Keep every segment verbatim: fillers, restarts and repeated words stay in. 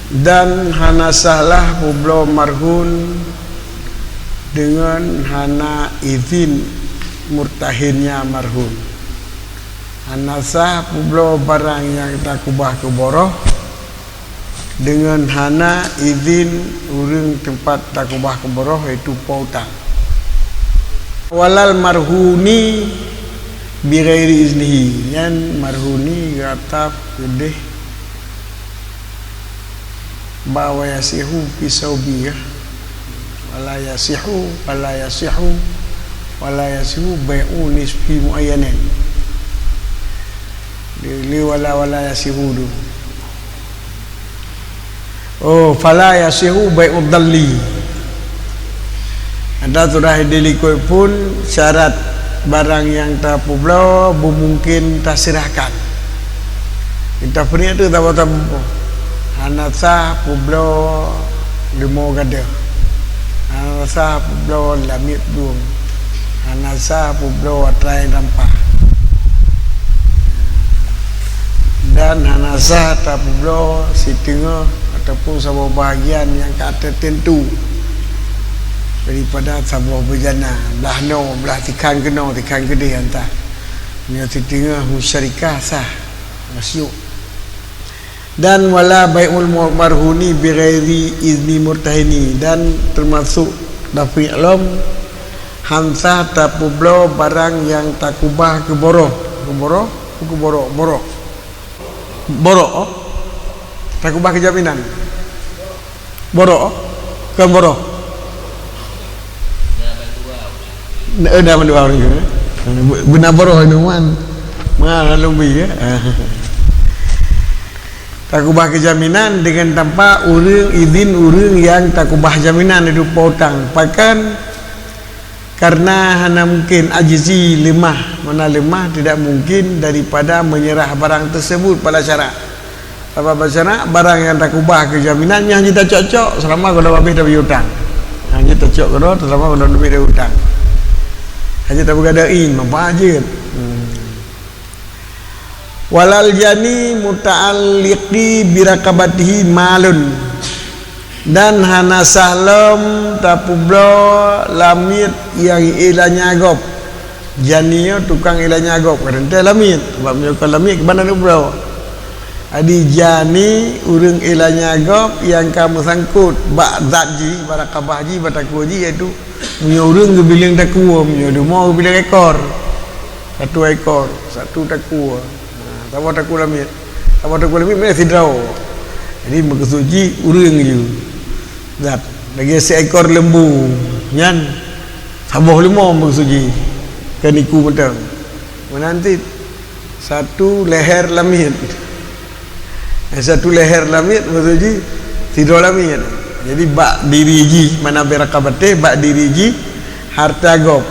Dan hana sahlah peubloe marhun deungon hana idhin murtahinnya marhun. Hana sah peubloe barang nyang takubah keu boroh deungon hana idhin ureuëng teumpat takubah keu boroh, yaitu po utang. Walal marhuni bighairi iznihi, nyan marhuni gata keudeh ba wa yasihu fi saubi, ya. Wala yasihu, wala yasihu, wala yasihu bai'u nisfi muayyanin. Di, di wala, wala yasihu tu. Oh, fala yasihu bai'u dhalli. Ada surah di likot pun syarat barang nyang tapeubloe beumungkin taseurahkan. Kita peuniet tu taboh-taboh. Hana sah peubloe leumo gadôh. Hana sah peubloe lamiet dueng. Hana sah peubloe atra nyang tampah. Dan hana sah tapeubloe siteungoh ataupun saboh bahagian nyang ka teuteuntu daripada saboh beujana, blah noe, blah tikhan keunoe, tikhan keudeh, antah. Meunyoe siteungoh musyarikah sah, masyuk. Dan wala bai'ul mu-, marhuni bighairi izni murtahini, dan teumasuk dafiq lom, hana sah tapeubloe barang nyang takubah keu boroh. Keu boroh, keu boroh, boroh. Boroh, oh. Takubah keu jaminan. Boroh, oh. Kon boroh. Na, eh, na mandua ureuëng ke? Beuna boroh ni, wan. Ma, lalu bi, ya. Takubah keu jaminan deungon tanpa ureuëng, idhin ureuëng nyang takubah jaminan, itu po utang. Pakon? Karena hana mungkin, ajzi, leumah. Mana leumah? Tidak mungkin daripada menyerah barang tersebut pada syarak. Sabab bak syarak, barang nyang takubah keu jaminan nyan hana jeuet tacok-cok seulama godoh habéh tabri utang. Hana jeuet tacok godoh seulama godoh leubeh dari utang. Hana jeuet tabeugadôh in, manfaat jeuet. Hmm. Walal jani muta'alliqi biraqabatihi malun. Dan hana sah lom tapeubloe lamiet nyang ilanya gob. Jani nyoe tukang ilanya gob, ka teuntée lamiet. Sabab meunyoe kon lamiet, kiban na peubloe. Jadi jani ureuëng ilanya gob nyang ka meusangkot bak zat jih, bak raqabah jih, bak takue jih, yaitu meunyoe ureuëng geubiléng takue, meunyoe leumo geubiléng ekor. Satu ekor, satu takue. Ha, saboh takue lamiet. Saboh takue lamiet, meunan sidroe. Jadi, meukeusud jih ureuëng ju. Zat, lagée siekor leumbu nyan, saboh leumo meukeusud jih. Keu niku mantong. Meunan cit, satu leher lamiet. Eh, satu leher lamiet, meukeusud jih, sidroe lamiet. Jadi, bak diri jih, mana biraqabatih, bak diri jih, harta gob.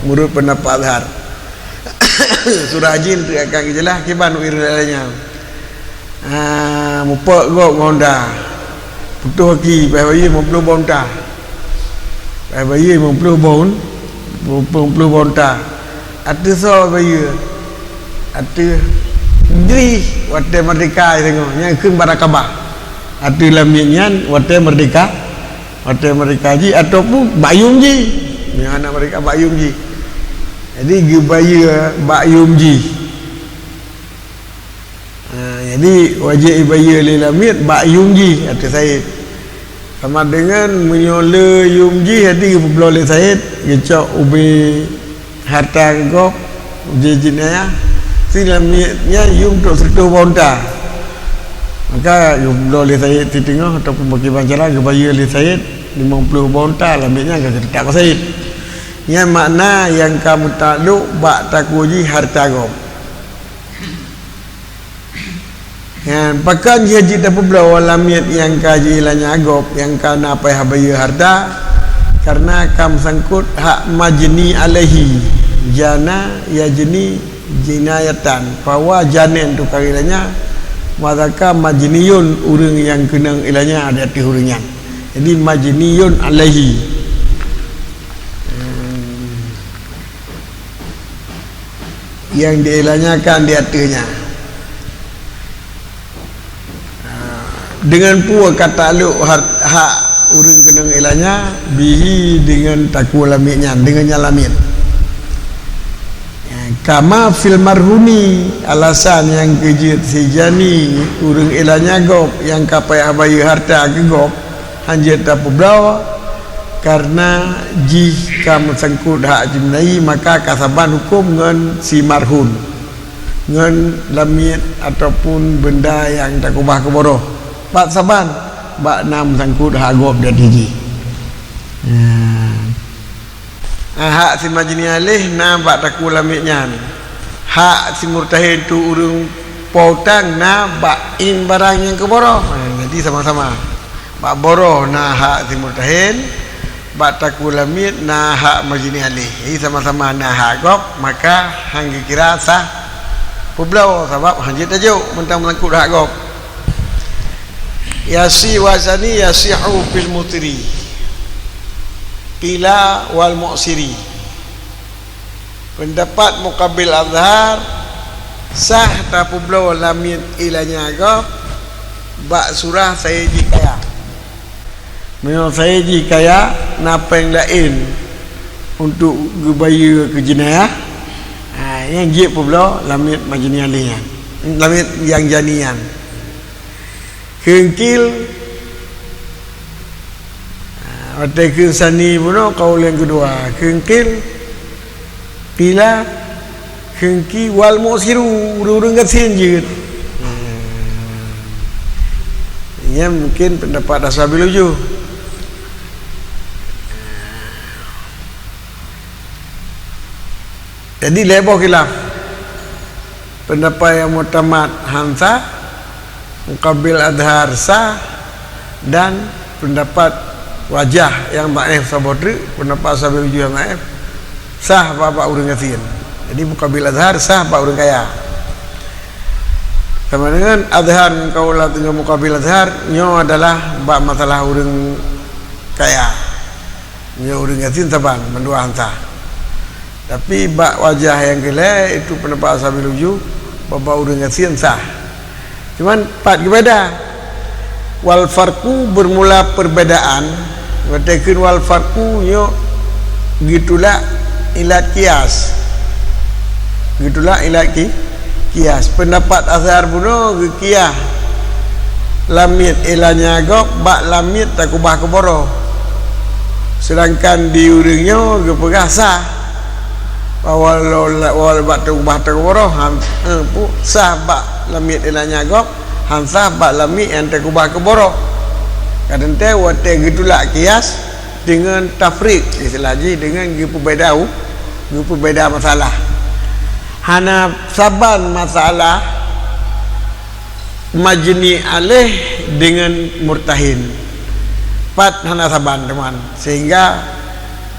Meunurot peundapat azhar. Surah jin tu akan geujeulaih kiban ureuëng laén nyan. Ah, mupok gob ngon unta. Putôh aki, bah bayeue limong ploh boh unta. Bah bayeue limong ploh boh un-, limong ploh boh unta. Ateueh soe bah bayeue? Ateueh jih watée meurdeka singoh, nyang kheun bak raqabah. Ateueh lamiet nyan watée meurdeka. Watée meurdeka jih ataupun bak yum jih. Nyang hana meurdeka bak yum jih. Jadi geubayeue bak yum jih. Ha, jadi wajéb ibayeue lé lamiet bak yum jih ateueh saét. Sama deungon meunyoe le yum jih, jadi geupeubloe lé saét, geucok ubé harta gob, ubé jih nyan, si lamiet nyan yum trok sireutoh boh unta. Maka geupeubloe lé saét siteungoh ataupun pakriban cara geubayeue lé saét limong ploh boh unta, lamiet nyan ka geuteutap bak saét. Nyan makna nyang ka meutalok bak takue jih harta gob. Nyan, pakon jih jeuet tapeubloe lamiet nyang ka jiilanya gob, nyang ka na payah bayeue harta, kareuna ka meusangkot hak majni alaihi, jana yajni jinayatan, bahwa janin tukang ilanya, wa dzaka majniyun, ureuëng nyang keunong ilanya di ateueh ureuëng nyan. Jadi, majniyun alaihi. Nyang diilanyakan di ateueh nyan. Ha, Deungon peue ka taklok har-, hak ureuëng keunong ilanya, bihi, deungon takue lamiet nyan, deungon nyan lamiet. Kama fil marhuni, alasan nyang keu jeuet si jani ureuëng ilanya gob nyang ka payah bayeue hareuta keu gob, hana jeuet tapeubloe, kareuna jih ka meusangkot hak jimeunayi, maka ka saban huköm ngon si marhun, ngon lamiet ataupun beunda nyang takeubah keu boroh. Bak saban, bak na meusangkot hak gob dan jih. Nah. Ah, hak si majni aleh na bak takue lamiet nyan. Hak si murtahin tu ureuëng po utang na bak in barang nyang keu boroh. Ha, jadi sama-sama. Bak boroh na hak si murtahin, bak takue lamiet na hak majni aleh. Jadi sama-sama na hak gob, maka hana geukira sah peubloe sabab hana jeuet tajok mantong meusangkot hak gob. Yasi wasani yasihu fil mutiri. Qila wal mu'siri. Peundapat muqabil azhar, sah tapeubloe lamiet ilanya gob bak surah saé jih kaya. Meunyoe saé jih kaya, na péng laén untuk geubayeue keu jinayah, ha, nyang jeuet peubloe lamiet majni aleh nyan, lamiet nyang jani nyan. Kheun qil, ha, watée kheun sani bunoe kaul nyang keudua. Kheun qil, qila, kheun qi wal mu'siru, ureuëng-ureuëng gasien jeuet. Hmm. Nyan mungkin peundapat ashabil wujuh. Jadi lhée boh khilaf. Peundapat nyang mu'tamad han sah, muqabil azhar sah, dan peundapat wajah nyang dhaif saboh treuk, peundapat ashabil wujuh nyang dhaif, sah bak, bak ureuëng gasien. Jadi muqabil azhar sah bak ureuëng kaya. Sama deungon azhar ngon kaul ngon muqabil azhar, nyoe adalah bak masalah ureuëng kaya. Nyoe ureuëng gasien saban, mandua han sah. Tapi bak wajah nyang keu lhée, itu peundapat ashabil wujuh, bak, bak ureuëng gasien sah. Cuman pat geubeda. Wal farqu, bermula perbedaan, watée kheun wal farqu nyoe geutulak ilat qiyas. Geutulak ilat qi-, qiyas. Peundapat azhar bunoe geuqiyas lamiet ilanya gob bak lamiet takeubah keu boroh. Seudangkan di ureuëng nyoe geupeugah sah. Bahwa lo-, lo-, walau bak takeubah keu boroh, han, eh, pu-, sah bak lamiet ilanya gob, han sah bak lamiet nyang takeubah keu boroh. Ka teuntée watée geutulak qiyas deungon tafriq, istilah jih deungon geupeubeda u-, geupeubeda masalah. Hana saban masalah majni aleh deungon murtahin. Pat hana saban, teuma. Sehingga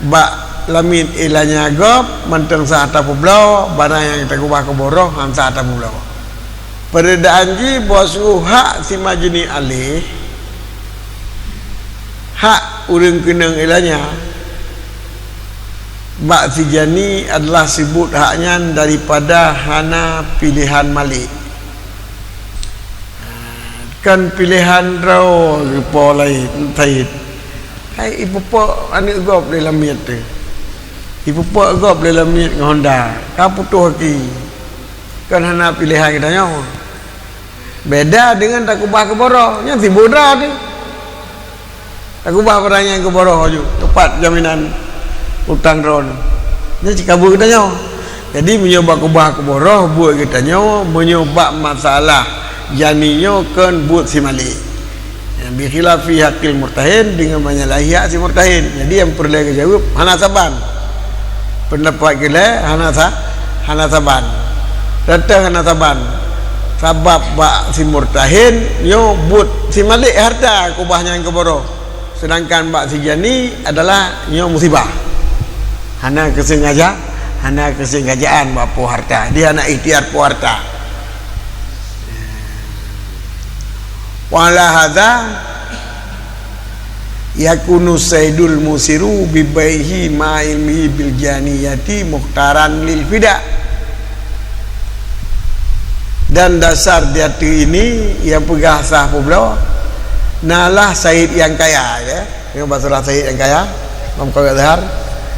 bak lamiet ilanya gob mantong sah tapeubloe, barang nyang takeubah keu boroh han sah tapeubloe. Perbedaan jih bahwa su hak si majni aleh, hak ureuëng keunong ilanya, bak si jani adalah sifeuet hak nyan daripada hana piléhan malik. Kon piléhan droe geupo laén, Said. Hai, ipeupok aneuëk gob lé lamiet teuh. Ipeupok gob lé lamiet ngon honda. Ka putôh aki. Kon hana piléhan geutanyoe. Beda deungon takeubah keu boroh. Nyan sibodra teuh. Takeubah barang nyang keu boroh laju, teupat jaminan utang droeneuh. Nyan cit ka buet geutanyoe. Jadi, meunyoe bak keubah keu boroh buet geutanyoe, meunyoe bak masalah jani nyoe kon buet si malik. Bi khilafi haqqil murtahin, deungon menyalahi hak si murtahin. Jadi, nyang peureulée geujaweueb, hana saban. Peundapat keu lhée hana sa-, hana saban. Teutap hana saban. Sabab bak si murtahin nyoe buet si malik hareuta keubah nyang keu boroh. Seudangkan bak si jani adalah nyoe musibah. Hana keuseungaja-, hana keusengajaan bak po hareuta. Dia hana ikhtiar po hareuta. Wa 'ala hadza yakunu saidul musiru bi bai'ihi ma'a ilmihi bil janiyati mukhtaran lil fida. Dan dasar di ateueh ini nyang peugah sah peubloe, Nalah Said nyang kaya, ya. Deungon bahasa Said nyang kaya, Imam Qadhi Azhar,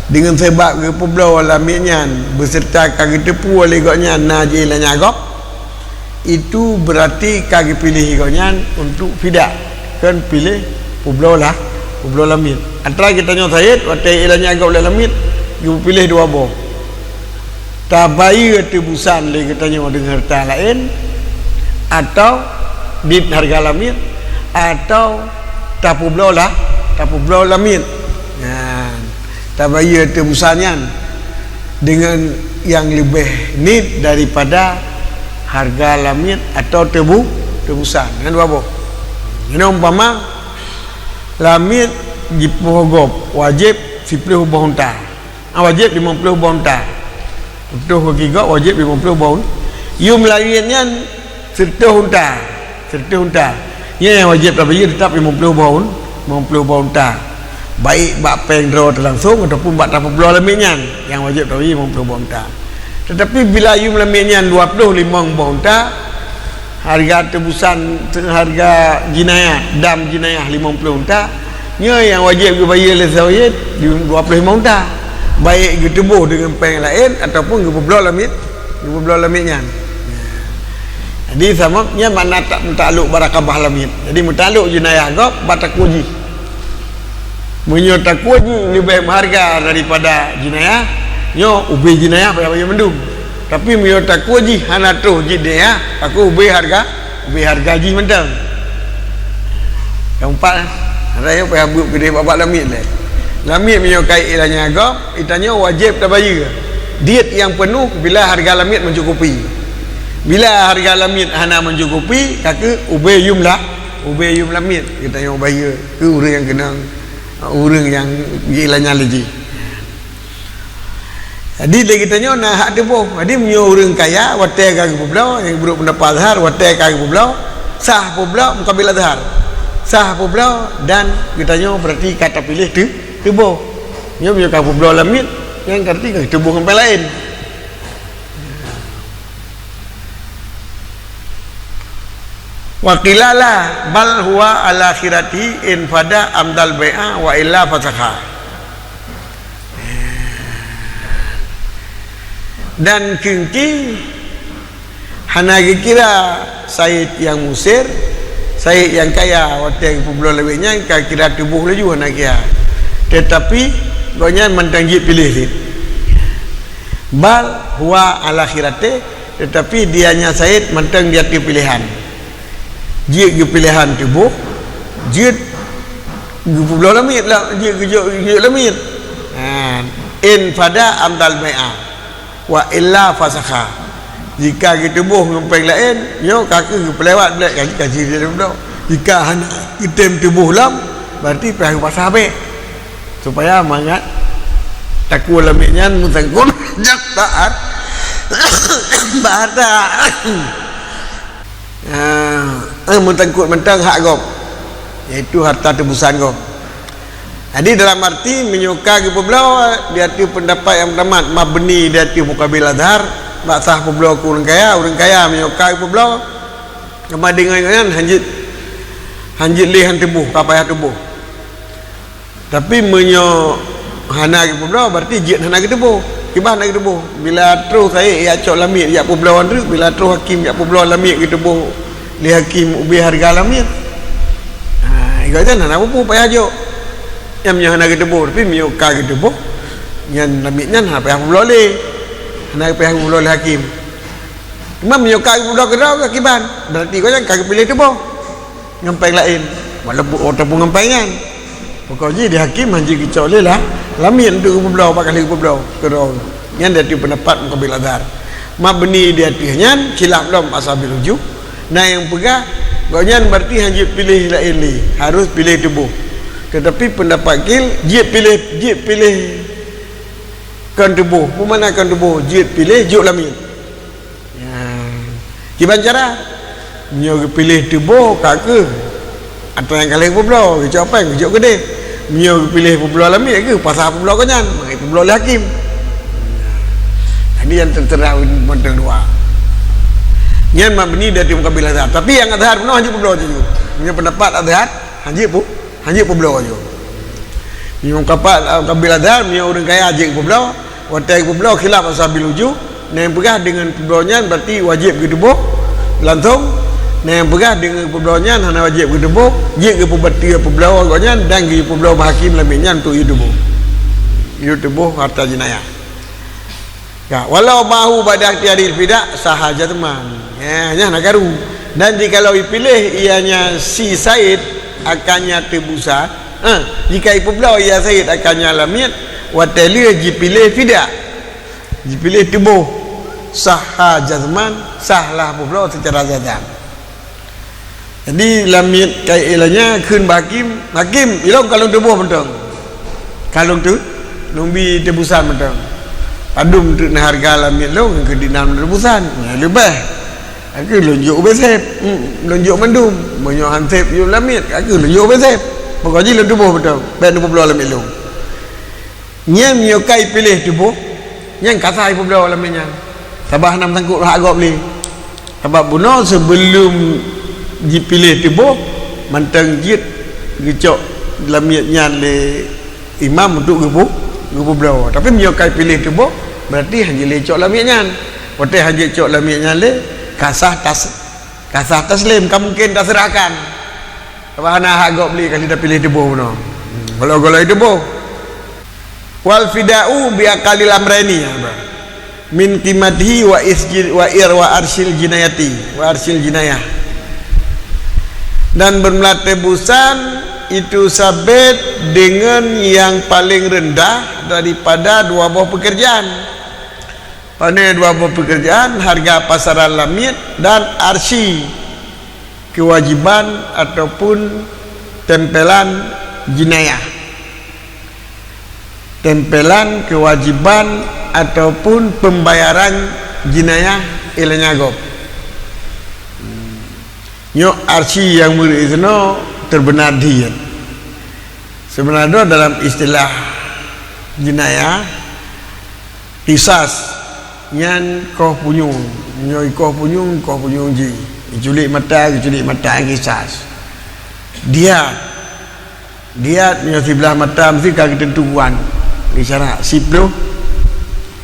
deungon sabab geupeubloe lamiet nyan, beuseureuta ka geuteupeue lé gobnyan na jiéh lanyat gob, itu beurati ka geupiléh gobnyan untuk fida, kon piléh peubloe lah, peubloe lamiet. Antara geutanyoe Said, watée jiéh lanyat gob lé lamiet, geupiléh dua boh. Tabayeue teubusan lé geutanyoe deungon hareuta laén, atawa dit hareuga lamiet, atawa tapeubloe lah, tapeubloe lamiet. Nyan, tabayeue teubusan nyan deungon nyang leubeh niet daripada hareuga lamiet atawa teubu-, teubusan. Nyan dua boh. Nyan umpama lamiet jipoh gob wajéb siplôh boh unta. Ah, wajéb limong ploh boh unta. Putôh kaki gob wajéb limong ploh boh un-, yum lamiet nyan sireutoh unta. Sireutoh unta. Nyan nyang wajéb tabayeue teutap limong ploh boh un-, limong ploh boh unta. Baik bak péng droe teulangsong ataupun bak tapeubloe lamiet nyan, nyang wajéb tabayeue limong ploh boh unta. Teutapi bila yum lamiet nyan dua ploh limong boh unta, hareuga teubusan, hareuga jinayah, dam jinayah limong ploh unta, nyoe nyang wajéb geubayeue lé Said dua ploh limong unta, baik geuteuboh deungon péng laén ataupun geupeubloe lamiet, geupeubloe lamiet nyan. Jadi, sabab nyan makna tak, meutalok bak rakabah lamiet. Jadi, meutalok jinayah gob bak takue jih. Meunyoe takue jih leubeh meuhareuga daripada jinayah, nyoe ubé jinayah payah bayeue mandum. Tapi meunyoe takue jih hana troh jih jinayah, takue ubé hareuga, ubé hareuga jih mantong. Nyang upat, raya payah buet keudeh bak lamiet lé. Lamiet meunyoe ka jiéh lanyat gob, geutanyoe wajéb tabayeue diet nyang peunoh bila hareuga lamiet meucukupi. Bila hareuga lamiet hana meucukupi, takue ubé yum lah, ubé yum lamiet geutanyoe bayeue keu ureuëng nyang keunong, ureuëng nyang jiéh lanyat lé jih. Jadi, lé geutanyoe na hak teuboh. Jadi, meunyoe ureuëng kaya, watée ka geupeubloe, nyang meunurot peundapat Azhar, watée ka geupeubloe, sah peubloe meukabil Azhar. Sah peubloe dan geutanyoe beurati ka tapiléh teu-, teuboh. Nyoe meunyoe ka peubloe lamiet, nyan ka teuboh ngon péng laén. Wa qila la, bal huwa ala khiratihi in fada amdal bai'a wa illa fasakha. Dan keungki hana geukira Said nyang musir, Said nyang kaya watée geupeubloe lamiet nyan ka kira teuboh laju hana kira. Teutapi gobnyan mantong jeuet piléh cit. Bal huwa ala khiratihi, teutapi dia nyan Said mantong di ateueh piléhan. Jeuet geupiléhan teuboh, jeuet geupeubloe lamiet lah, jeuet geujok, geujok lamiet. Ha, in fada amdal bai'a, wa illa fasakha. Jika geuteuboh ngon péng laén, nyoe ka kheueh geupeulewat blék ka, ka jeuet geupeubloe. Jika hana geutem teuboh lom, berarti payah geupasah bék. Supaya mangat takue lamiet nyan meusangkot jak taat bak harta. Ah, eh, meusangkot mantong hak gob, yaitu harta teubusan gob. Jadi, dalam arti, meunyoe ka geupeubloe di ateueh peundapat nyang peutamat, mabni di ateueh mukabil azhar, bak sah peubloe keu ureuëng kaya, ureuëng kaya meunyoe ka geupeubloe, teuma deungon nyan hanjeuet, hanjeuet lé han teuboh, ka payah teuboh. Tapi meunyoe hana geupubloe, berarti jeuet hana geuteuboh. Kiban hana geuteuboh? Bila troh saék jak cok lamiet, jak publoe nyan treuk, bila troh hakém jak publoe lamiet geuteuboh lé hakém ubé hareuga lamiet. Ha, gobnyan hana peue-peue payah jok. Nyan meunyoe hana geuteuboh, tapi meunyoe ka geuteuboh, nyan lamiet nyan hana payah publoe lé. Hana payah publoe lé hakém. Teuma meunyoe ka geupubloe keudroe, kiban? Berarti gobnyan ka geupiléh teuboh ngon péng laén, walaupun ataupun ngon péng nyan. Pokok jih di hakém hanjeuet geucok lé lah lamiet untuk geupubloe, bak ka lheueh geupubloe keudroe. Nyan di ateueh peundapat mukabil azhar. Mabni di ateueh nyan, khilaf lom ashabil wujuh. Na nyang peugah, gobnyan berarti hanjeuet piléh laén lé, harôh piléh teuboh. Teutapi peundapat qil, jeuet piléh, jeuet piléh kon teuboh. Peue makna kon teuboh? Jeuet piléh jok lamiet. Ya. Kiban cara? Meunyoe geupiléh teuboh, ka kheueh atra nyang ka lheueh geupubloe, geucok péng, geujok keudeh. Meunyoe geupiléh publoe lamiet, kheueh pasah publoe gobnyan, mangat publoe lé hakém. Jadi, nyan teuteurah mantong dua. Nyan mabni di ateueh mukabil azhar. Tapi nyang azhar bunoe hanjeuet publoe jih. Meunyoe peundapat azhar, Hanjeuet pu-, hanjeuet peubloe ju. Meunyoe kapat, ah, kabil azhar, meunyoe ureuëng kaya jeuet peubloe, watée peubloe khilaf ashabil wujuh, nyang peugah deungon peubloe nyan berarti wajéb geutuboh langsong. Nyang peugah deungon peubloe nyan hana wajéb geutuboh, jeuet geupeubateue peubloe gobnyan dan geupeubloe bak hakim lamiet nyan untuk geutuboh. Geutuboh harta jinayah. Ya, walau ma'ahu ba'da ikhtiyaril fida' sahha jazman. Ya, nyan na karu. Dan jikalau ipiléh ianya si Said akannya teubusan, ha, jika ipeubloe ia Said akannya lamiet, watée lheueh jipiléh fida', jipiléh tuboh, sahha jazman, sahlah peubloe secara jazam. Jadi, lamiet kai ilanya kheun bak hakim, "Hakim, ilong ka lôn tuboh mantong." "Ka lôn teu-, lôn bi teubusan mantong. Padum teuk na hareuga lamiet lôn keu dinan teubusan?" "Nyan leubeh." "Ka keuh lôn jok ubé sép?" "Hmm, lôn jok mandum." "Meunyoe han sép jok lamiet, ka keuh lôn jok ubé sép. Pokok jih lôn tuboh mantong, bék neupeubloe lamiet lôn." Nyan meunyoe ka ipiléh tuboh, nyan ka sah ipeubloe lamiet nyan. Sabab hana meusangkot hak gob lé. Sabab bunoe sibeulom jipiléh tuboh, mantong jeuet geucok lamiet nyan lé imam untuk geupeu-, geupeubloe. Tapi meunyoe ka ipiléh tuboh, berarti han jeuet lé cok lamiet nyan. Watée han jeuet cok lamiet nyan lé, ka sah tas-, ka sah taslem, ka mungken taseurahkan. Sabab hana hak gob lé ka lheueh tapiléh tuboh bunoe. Hmm, golom-golom tuboh. Wal fida'u bi aqallil amraini, ya, ba. Min qimatihi wa isjil wa ir wa arsyil jinayati, wa arsyil jinayah. Dan bermula tebusan itu sabit dengan yang paling rendah daripada dua boh pekerjaan. Pane dua boh pekerjaan, harga pasaran lamiet dan arsy kewajiban ataupun tempelan jinayah. Tempelan kewajiban ataupun pembayaran jinayah ilanya gob. Nyoe arsy nyang meureuek inoe teubeuna diet. Seubeuna dalam istilah jinayah, qisas nyan koh punyueng. Nyoe ikoh punyueng, koh punyueng jih. Iculik mata, iculik mata, qisas. Diat. Diat nyoe siblah mata meusti ka geuteuntuan lé syarak. Siploh,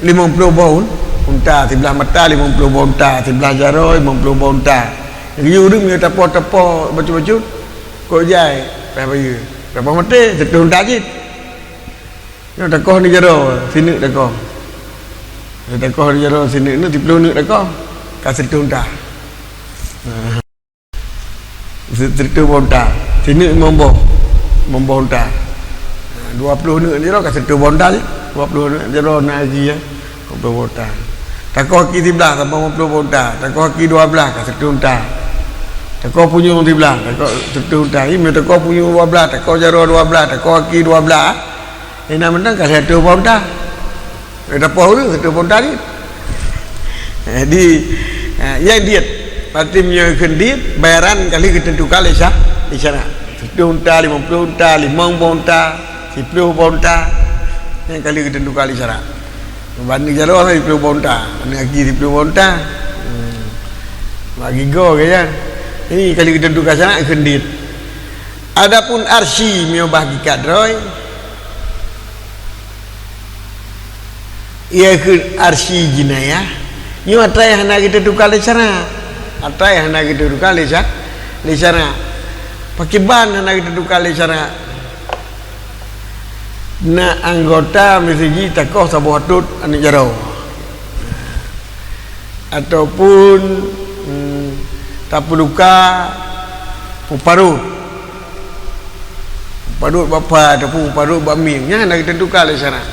limong ploh boh un-, unta, siblah mata limong ploh boh unta, siblah jaroe limong ploh boh unta. Geuyue ureueng nyoe tapoh-tapoh bacut-bacut, kok jai, payah bayeue. Tapoh maté, siploh unta cit. Nyoe takoh di jaroe, sineuk takoh. Nyoe takoh di jaroe sineuk, nyoe siploh neuk takoh, ka siploh unta. Nah. Si-, sireutoh boh unta. Sineuk limong boh. Limong boh unta. Ha, dua ploh neuk jaroe ka sireutoh boh unta cit. Dua ploh neuk jaroe na haji, ya. Dua ploh boh unta. Takoh aki siblah saboh limong ploh boh unta. Takoh aki dua blah ka sireutoh unta. Takoh punyueng siblah, takoh sireutoh unta. Ih, meunyoe takoh punyueng dua blah, takoh jaroe dua blah, takoh aki dua blah. Ina mantong ka sireutoh boh unta. Eh, tapoh ureueng sireutoh boh unta cit. Eh, di, eh, nyang diet. Berarti meunyoe kheun diet, bayaran ka lheueh geuteuntukan lé sya-, lé syarak. Sireutoh unta, limong ploh unta, limong boh unta, siploh boh unta. Nyan ka lheueh geuteuntukan lé syarak. Banding jaroe siploh boh unta, banding aki siploh boh unta. Hmm. Bak gigoe ke, ya. Ini ka lheueh geuteuntukan syarak kheun diet. Adapun arsy meunyoe bak hakikat droe, Ié kheueh arsy jinayah, nyoe atra nyang hana geuteuntukan lé syarak. Atra nyang hana geuteuntukan lé sya-, lé syarak. Pakriban hana geuteuntukan lé syarak? Na anggota miseujih takoh saboh atôt aneuk jaroe. Ataupun, hmm, tapeuduka muparot. Muparot bak phai ataupun muparot bak mieng. Nyan hana geuteuntukan lé syarak.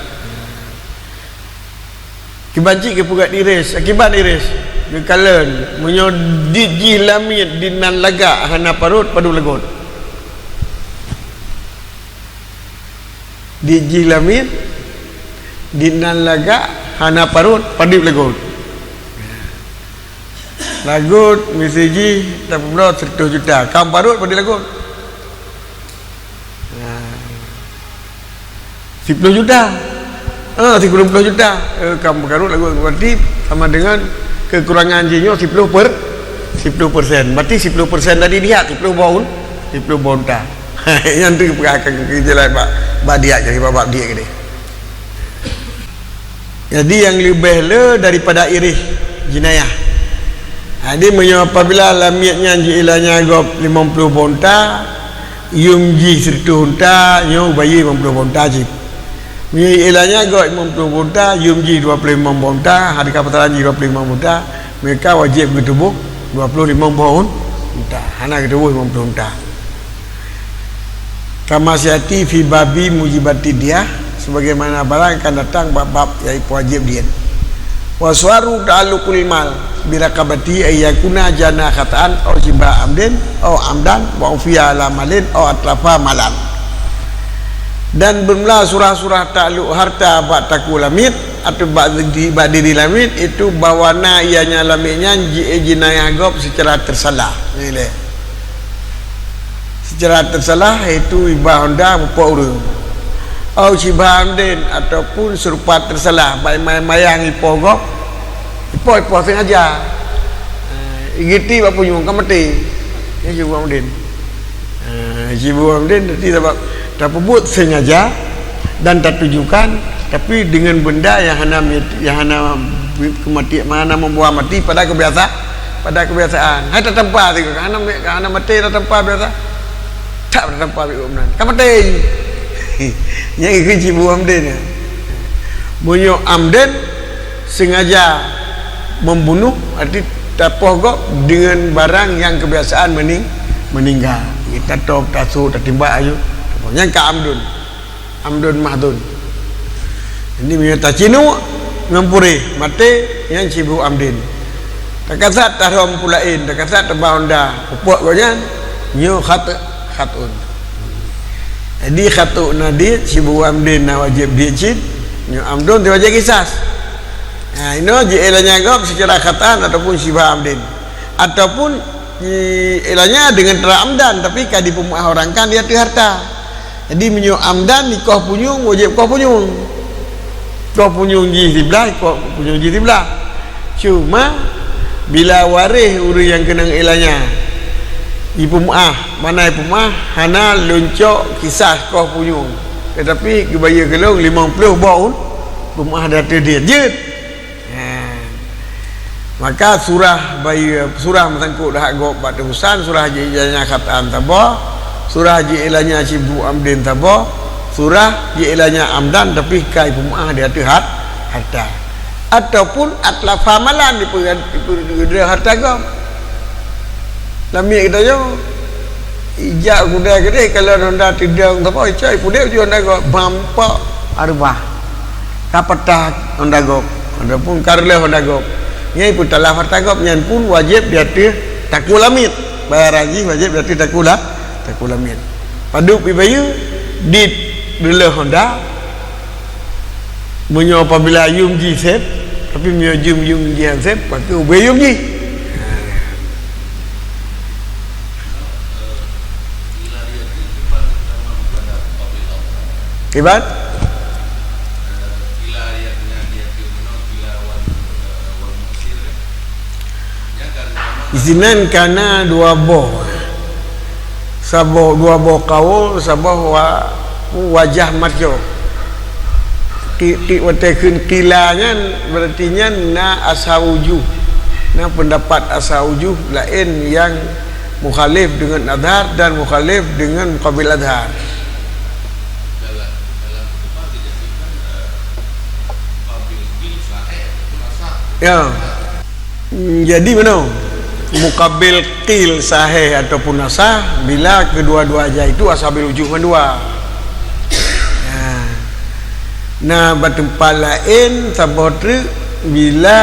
Kiban cit geupeugah iris, akiban iris. Geukalon, meunyoe dit jih lamiet, dit nan lagak hana parot, padub lagot. Dit jih lamiet, dit nan lagak hana parot, padub lagot. Lagot miseujih tapeubloe sireutoh juta, ka parot padub lagot. Nah. Siploh juta. Ah, siploh juta. Eh, ka parot lagot, berarti sama dengan kekurangan jih nyoe siploh per-, siploh persen. Berarti siploh persen tadi lihat, siploh boh un-, siploh boh unta. Nyan tu peugah akan keu jalan bak, bak diat, jadi bak, bak diat keudeh. Jadi nyang leubeh le daripada ireh jinayah. Jadi meunyoe apabila lamiet nyan jiilanya gob limong ploh boh unta, yum jih sireutoh unta, nyoe bayeue limong ploh boh unta cit. Meunyoe ilanya gob limong ploh boh unta, yum jih dua ploh limong boh unta, hareuga pasaran jih dua ploh limong boh unta, maka wajéb geutuboh dua ploh limong boh un-, unta. Hana geutuboh limong ploh unta. Kama sayati fi babi mujibati diyah, sebagaimana barang akan datang bab-bab nyang wajéb diet. Wa suwaru ta'alluqul mal bi raqabati ay yakuna jana khata'an aw shibha amdin aw amdan wa ufiya ala malin aw atlafa malan. Dan beumula surah-surah takluk harta bak takue lamiet atau bak di, bak diri lamiet, itu bahwa na ianya lamiet nyan ji-, jinayah gob secara tersalah. Ni lé. Secara tersalah, yaitu iba honda mupok ureuëng. Au shibha amdin, ataupun serupa tersalah, bak mayang ipoh gob, ipoh-ipoh sengaja. Eh, igiti bak punyueng ka maté. Ini shibha amdin. Eh, shibha amdin, berarti sabab tapeubuet sengaja dan tatujukan, tapi dengan benda yang hana mit-, yang hana kemati-, hana membawa mati pada kebiasa-, pada kebiasaan. Hai tatampa sigoe, hana mi-, hana maté tatampa biasa. Tak tatampa bik meunan. Ka maté. Nyang ikeu cit buah amden. Meunyoe amden sengaja membunuh, arti tapoh gob dengan barang yang kebiasaan mening-, meninggal. Tatop, tasok, tatimbak aju. Nyang ka amdun. Amdun mahdun. Jadi meunyoe tacinuk ngon puréh maté, nyan shibhu amdin. Takasat tarhom pulaén, takasat taba honda pupok gobnyan, nyoe khat-, khatun. Jadi khatun na diet, shibhu amdin na wajéb diet cit, nyoe amdun teuwajéb kisas. Nah, inoe jielanya gob secara khata'an ataupun shibha amdin. Ataupun jielanya dengan cara amdan, tapi ka dipeumeuah orang kan di ateueh harta. Jadi meunyoe amdan dikoh punyueng, wajéb koh punyueng. Koh punyueng jih siblah, koh punyueng jih siblah. Cuma bila waréh ureuëng nyang keunong ilanya ipeumeuah, mana ipeumeuah, hana lôn cok kisah koh punyueng. Tetapi geubayeue keu lôn limong ploh boh un, peumeuah di ateueh diet jeuet. Ha. Maka surah bayeue, surah meusangkot hak gob bak teubusan, surah jielanya khata'an saboh, surah jielanya shibhu amdin saboh, surah jielanya amdan tapi ka ipeumeuah di ateueh hat-, harta. Ataupun atlafa malan dipeu-, dipeu-, dipeu-, harta gob. Lamiet geutanyoe, ijak gudai keudeh, kalau honda teudong saboh, icok ipudek uju honda gob, bampok areubah. Ka patah honda gob, ataupun ka reuloh honda gob. Nyan ipeutalaf harta gob, nyan pun wajéb di ateueh takue lamiet. Bayaran jih wajéb di ateueh takue la-, takue lamiet. Padub ibayeue di reuloh honda, meunyoe apabila yum jih sép, tapi meunyoe jum, yum jih han sép, pakai ubé yum jih. Kiban? Isinan kana dua boh. Saboh, dua boh kaul, saboh wa-, wajah marjo. Ti-, ti-, watée kheun qila nyan, berarti nyan na ashabul wujuh. Na pendapat ashabul wujuh laén nyang mukhalif dengan azhar dan mukhalif dengan muqabil azhar. Ya. Hmm, jadi meunoe, muqabil qil sahih ataupun asah bila kedua-dua aja itu ashabul wujuh mandua. Ha. Nah, bak teumpat laén saboh treuk bila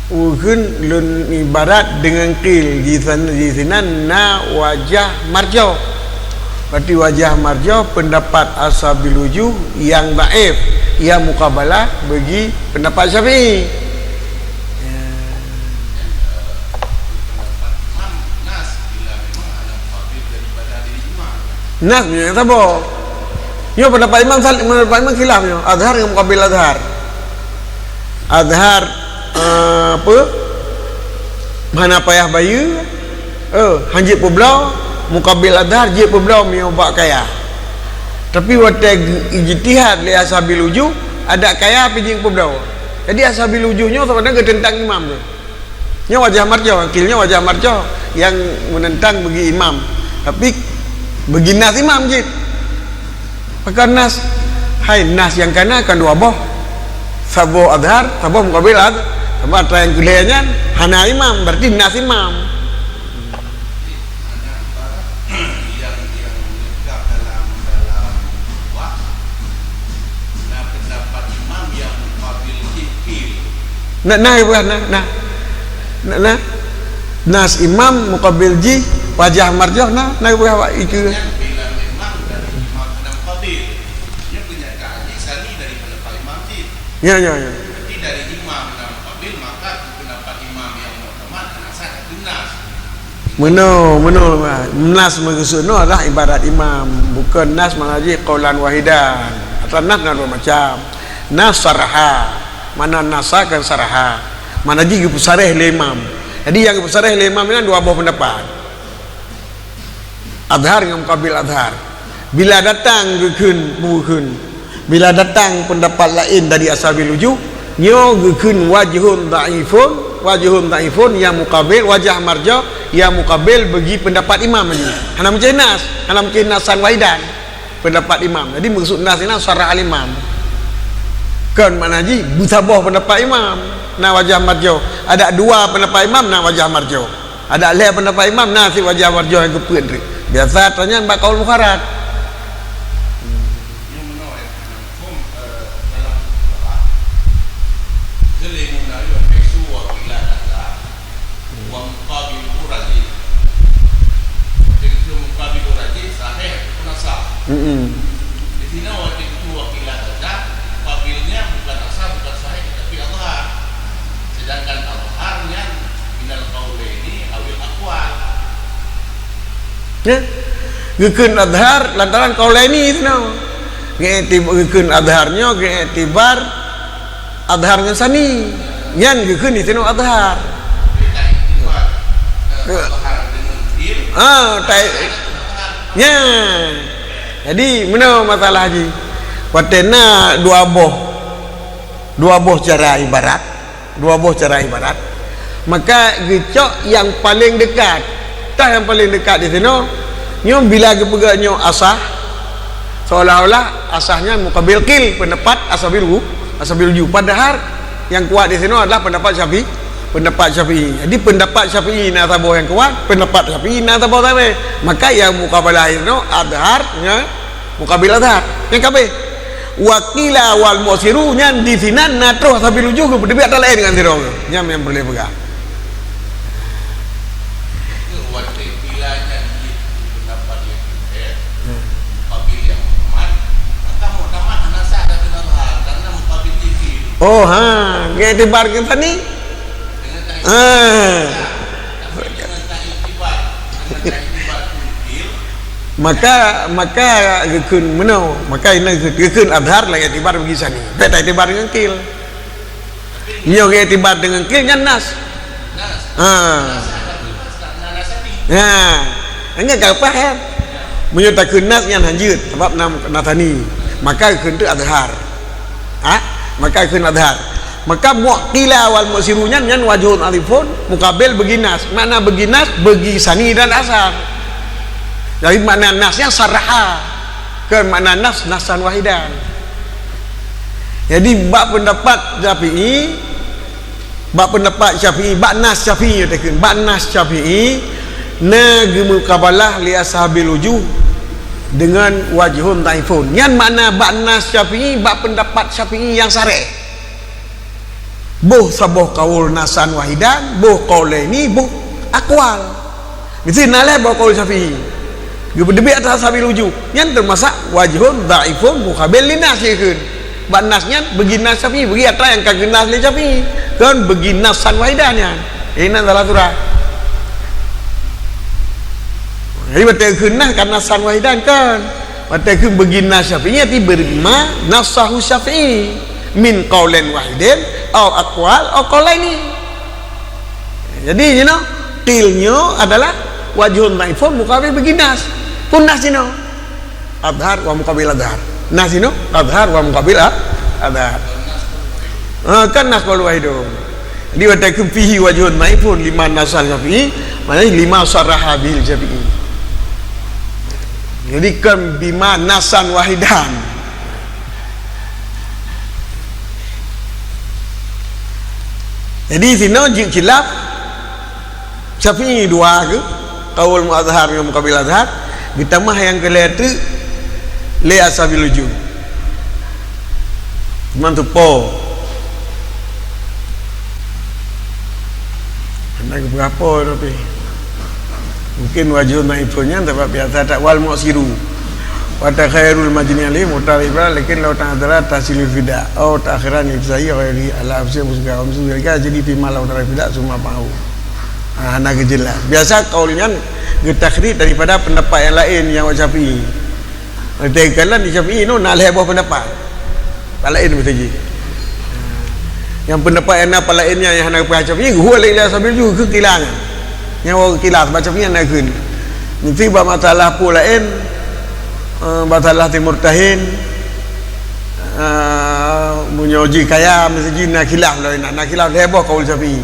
ukeuen lôn ibarat dengan qil di san-, di sinan na wajah marjo. Berarti wajah marjo pendapat ashabul wujuh yang dhaif, yang muqabalah bagi pendapat Syafi'i. Ya. Nas meunyoe nyang saboh. Nyoe pendapat Imam Sal-, pendapat Imam khilaf nyoe. Azhar ngon muqabil azhar. Azhar, eh, apa? Hana payah bayeue, eh, hanjeuet peubloe, Muqabil adhar jeuet peubloe meunyoe bak kaya. Tapi watèe ijtihad lé ashabil wujuh, adak kaya pih jeuet peubloe. Jadi ashabil wujuh nyoe sebenarnya geuteuntang imam tu. Nyoe wajah marjoh, qil nyoe wajah marjoh nyang meunentang bagi imam. Tapi bagi nas imam jeuet. Pakon nas? Hai, nas nyang kana kan dua boh. Saboh adhar, saboh muqabil adhar. Sama atra nyang keulhèe nyan hana imam, berarti nas imam. Nah, nah, nah, nah, nah. Nas imam muqabil jih wajah marjoh, nah, nah, wak itu. Nyan bila memang dari imam hana muqabil. Nyan keunyataan jih sani dari pendapat imam jih. Ya, ya, ya. Berarti dari imam hana muqabil, maka pendapat imam nyang muktamad hana sah keu nas. Meunoe, meunoe, nas meukeusud nyoe adalah ibarat imam, bukon nas makna jih qaulan wahidan. Atra nas na dua macam. Nas sarha, makna nas kan sarha. Makna jih geupeusarèh lé imam. Jadi nyang geupeusarèh lé imam nyan dua boh pendapat. Adhar ngon muqabil adhar. Bila datang geukheun, geukheun. Bila datang pendapat laén dari ashabil wujuh, nyoe geukheun wajhun dhaifun, wajhun dhaifun nyang muqabil, wajah marjoh nyang muqabil bagi pendapat imam nyoe. Hana meucéh nas, hana meucéh nasan wahidan pendapat imam. Jadi meukeusud nas nyan sarah al-imam. Kon makna jih beusaboh pendapat imam. Na wajah marjoh. Adak dua pendapat imam na wajah marjoh. Adak lhèe pendapat imam na sit wajah marjoh nyang geupeuet treuk. Biasa atra nyan bak kaul mufarad. Mm-mm. Di sinoe watèe geukheun wakilah saja, muqabilnya bukan asah, bukan sahih, tetapi adhar. Sedangkan adhar nyan minal qaulaini awil aqwal. Ya. Geukheun adhar lantaran qaulaini sinoe. Geuikti-, geukheun adhar nyoe geuiktibar adhar ngon sani. Nyan geukheun di sinoe adhar. Tapi tak iktibar, eh, adhar dengan qil. Ah, tak. Nyan. Jadi, meunoe masalah jih. Watèe na dua boh, dua boh cara ibarat, dua boh cara ibarat, maka geucok nyang paleng dekat. Tah nyang paleng dekat di sinoe, nyoe bila geupeugah nyoe asah, seolah-olah asah nyan muqabil qil, pendapat ashabil wu-, ashabil wujuh. Padahal nyang kuat di sinoe adalah pendapat Syafi'i. Pendapat Syafi'i. Jadi, pendapat Syafi'i na saboh nyang kuat, pendapat Syafi'i na saboh sabe. Maka nyang muqabalah inoe adhar nyan muqabil adhar. Nyang kabeh. Wa qila wal mu'siru nyan di sinan na troh ashabil wujuh geupeuteubiet atra laén ngon sidroe. Nyan nyang peureulèe peugah. Watèe bila nyan jih pendapat nyang keu, eh, muqabil nyang muktamad, maka muktamad hana sah atra adhar, karena muqabil jih qil. Oh, ha, geuiktibar ngon sani? Dengan tak iktibar. Ah. Tapi dengan tak iktibar, dengan tak iktibar pun qil. Maka, maka geukheun meunoe, maka inoe geukheun adhar lagèe iktibar bagi sani. Bèk ta iktibar deungon qil. Nyoe geuiktibar deungon qil nyan nas. Nas. Ha. Nas, nas, nas, nas, nas, nas. Ha. Nyan ka paham. Meunyoe takheun nas nyan hanjeuet, sabab na, na sani. Maka geukheun teuk adhar. Ha? Maka geukheun adhar. Maka mu'tila wal mu'siru nyan, nyan wajhun dhaifun, muqabil bagi nas. Makna bagi nas, bagi sani dan asar. Jadi makna nas nyan sarah. Kon makna nas, nasan wahidan. Jadi bak pendapat Syafi'i, bak pendapat Syafi'i, bak nas Syafi'i, ya, takheun, bak nas Syafi'i, na geumuqabalah li ashabil wujuh dengan wajhun dhaifun. Nyan makna bak nas Syafi'i, bak pendapat Syafi'i nyang sareh. Boh saboh kaul nasan wahidan, boh qaulaini, boh aqwal. Meusti na lhèe boh kaul Syafi'i. Geupeuteubiet atra ashabil wujuh. Nyan teumasok wajhun dhaifun muqabil li nas jih kheun. Bak nas nyan bagi nas Syafi'i, bagi atra nyang ka geunas lé Syafi'i. Kon bagi nasan wahidan nyan. Inan salah surah. Jadi watèe kheun nas kan nasan wahidan kon. Watèe kheun bagi nas Syafi'i, arti bima nassahu Syafi'i min qaulin wahidin au aqwal au qaulaini. Jadi, you know, qil nyoe adalah Wajhun dhaifun muqabil bagi nas. Pun nas inoe. Adhar wa muqabil adhar. Nas inoe adhar wa muqabil a-, adhar. Ha, kan nas qaul wahidun. Jadi, watèe kheun fihi wajhun dhaifun lima nassa Syafi'i, maknanya lima sarraha bihil Syafi'i. Jadi, kan bima nassan wahidan. Jadi, sinoe jeuet khilaf Syafi'i dua ke, qaul muazhar ngon muqabil azhar, geutamah nyang keu lhèe teuk lé ashabil wujuh. Teuma teupo. Hana geupeugah po tapi. Mungkin wajhun dhaifun nyan sabab biasa that wal mu'siru. Wa takhayyarul majni alaih mutalifan, lakin law ta'adzara tahsilul fida', aw ta'khiran li fida' ghairi ala afsir musga, wa mislu dzalika jadi fi ma law ta'adzara fida' summa ma'ahu. Ah, hana geujelas. Biasa kaul nyan geutakhrij daripada pendapat nyang laén nyang Syafi'i. Watèe kalon di Syafi'i nyoe na lhèe boh pendapat. Laén meusaji. Nyang pendapat nyang na palaén nyan nyang hana geupeugah Syafi'i, geuhue lé ashabil wujuh keu khilaf nyan. Nyang wak khilaf sebab Syafi'i hana kheun. Meusti bak masalah peue laén, eh, masalah timur tahin, eh, meunyoe jih kaya meusaji na khilaf lom, na, na khilaf lhèe boh kaul Syafi'i.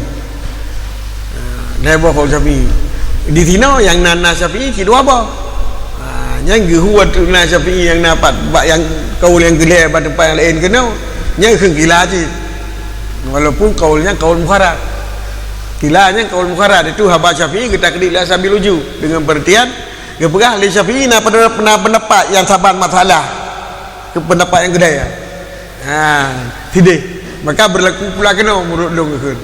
Ha, lhèe boh kaul Syafi'i. Di sinoe nyang na nas Syafi'i cit dua boh. Ha, nyan geuhue teuk nas Syafi'i nyang na pat bak nyang kaul nyang keu lhèe bak teumpat nyang laén keunoe. Nyan kheun khilaf cit. Walaupun kaul nyan kaul mukharrar. Khilaf nyan kaul mukharrar, itu haba Syafi'i geutakhrij lé ashabil wujuh. Deungon peurtian, geupeugah lé Syafi'i na pada, na pendapat nyang saban masalah. Keu pendapat nyang keudai. Ha, sideh. Maka berlaku pula keunoe meunurot lôn kheun.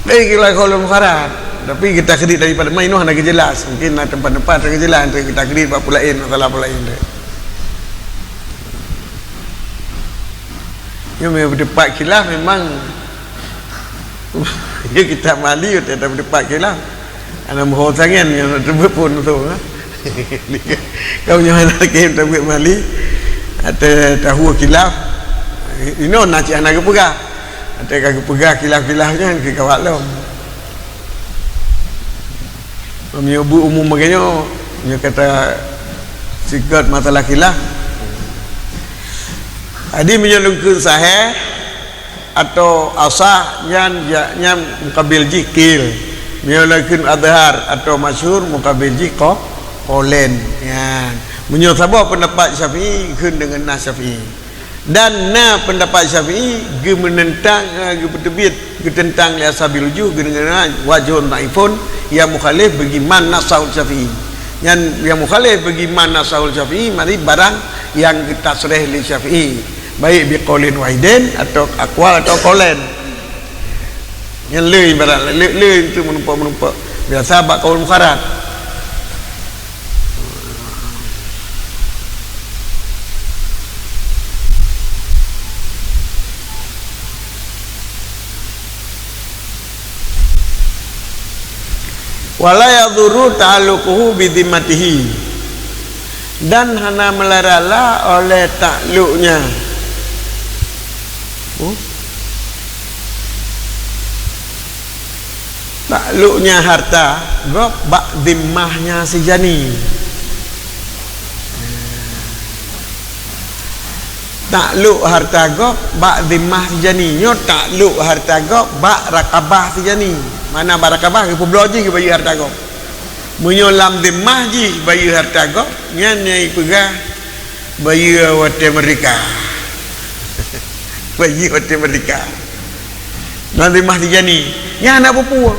Eh, kila kaulul mukharrar. Tapi geutakhrij daripada ma inoe hana geujelas. Mungkin na teumpat-teumpat hana geujelas, geutakhrij bak peue laén, masalah peue laén tu. Nyoe meunyoe teumpat khilaf memang, ya kita mali, kita teumpat khilaf. Aneuk meuho tangen nyang teupeu phon tu, ha. Kamoe nyoe hana lagèe tabeuet mali, ateueh tahue khilaf. Inoe na cit hana geupeugah. Ateueh ka geupeugah khilaf-khilaf nyan keu kawak lom. Meunyoe bu umum lagèe nyoe, nyoe kata sikot masalah khilaf. Jadi meunyoe lôn kheun sahih, atau asah nyan, ya, nyan mukabil jih qil. Meunyoe lôn kheun adhar atau masyhur mukabil jih qa-, qaulain. Nyan. Meunyoe saboh peundapat Syafi'i kheun deungon nas Syafi'i. Dan na peundapat Syafi'i geumeunentang, eh, geupeuteubiet, geuteuntang lé ashabil wujuh geudeungon wajhun dhaifun yang mukhalif bagi man nassahul Syafi'i. Nyan yang mukhalif bagi man nassahul Syafi'i mari barang yang geutasreh lé Syafi'i. Baik biqaulin wahidin atau aqwal atau qaulain. Nyan le ibarat le, le itu meureumpok-meureumpok. Biasa bak kaul mukharrar. Wala yadhurru ta'alluquhu bi dhimmatihi, dan hana meulara-la oleh takluknya. Oh. Takluknya harta gob bak dhimmahnya si jani. Takluk harta gob bak dhimmah si jani. Nyoe takluk harta gob bak rakabah si jani. Mana bak rakabah? Geupubloe jih geubayeue harta gob. Meunyoe lam dhimmah jih bayeue harta gob, nyan nyang ipeugah bayeue watèe meurdeka. Bayeue watèe meurdeka. Lam dhimmah si jani, nyan hana peue-peue.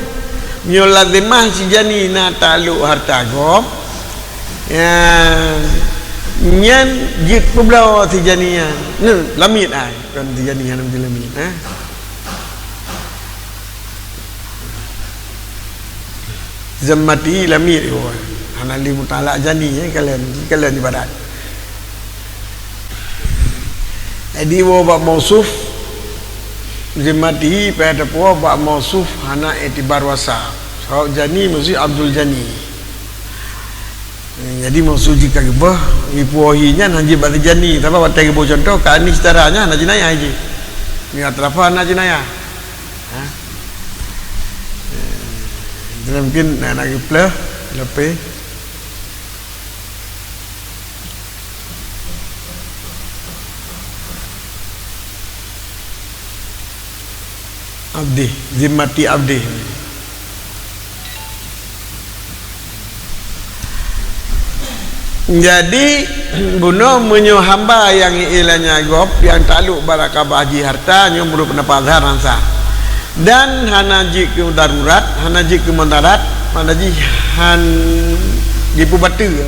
Meunyoe lam dhimmah si jani na takluk harta gob, ya, nyan jeuet peubloe si jani nyan. Nyan, lamiet ai, kon si jani hana meusti lamiet, ha? Dhimmatihi lamiet, oh, hana lé mutalak jani, eh, kalon, kalon ibarat. Jadi, woe bak mausuf, dhimmatihi, payah tapuwoe bak mausuf hana iktibar wasab. Sabab jani maksud Abdul Jani. Jadi, mausuf jih ka geuboh, ipuwoe hi nyan hana jeuet bak si jani. Sabab watèe geuboh cuntoh, ka anis tara nyan hana jinayah jih. Nyan atrafa hana jinayah. Ha? Eh, Mungkin nak, nak geupleh, lapeh. Abdi, zimmati abdi. Jadi, bunoe meunyoe hamba nyang iéleumnya gob nyang taklok bak raqabah jih harta, nyoe meunurot peundapat Azhar han sah. Dan hana jeuet keu darurat, hana jeuet keu mudarat, makna jih han jipeubateue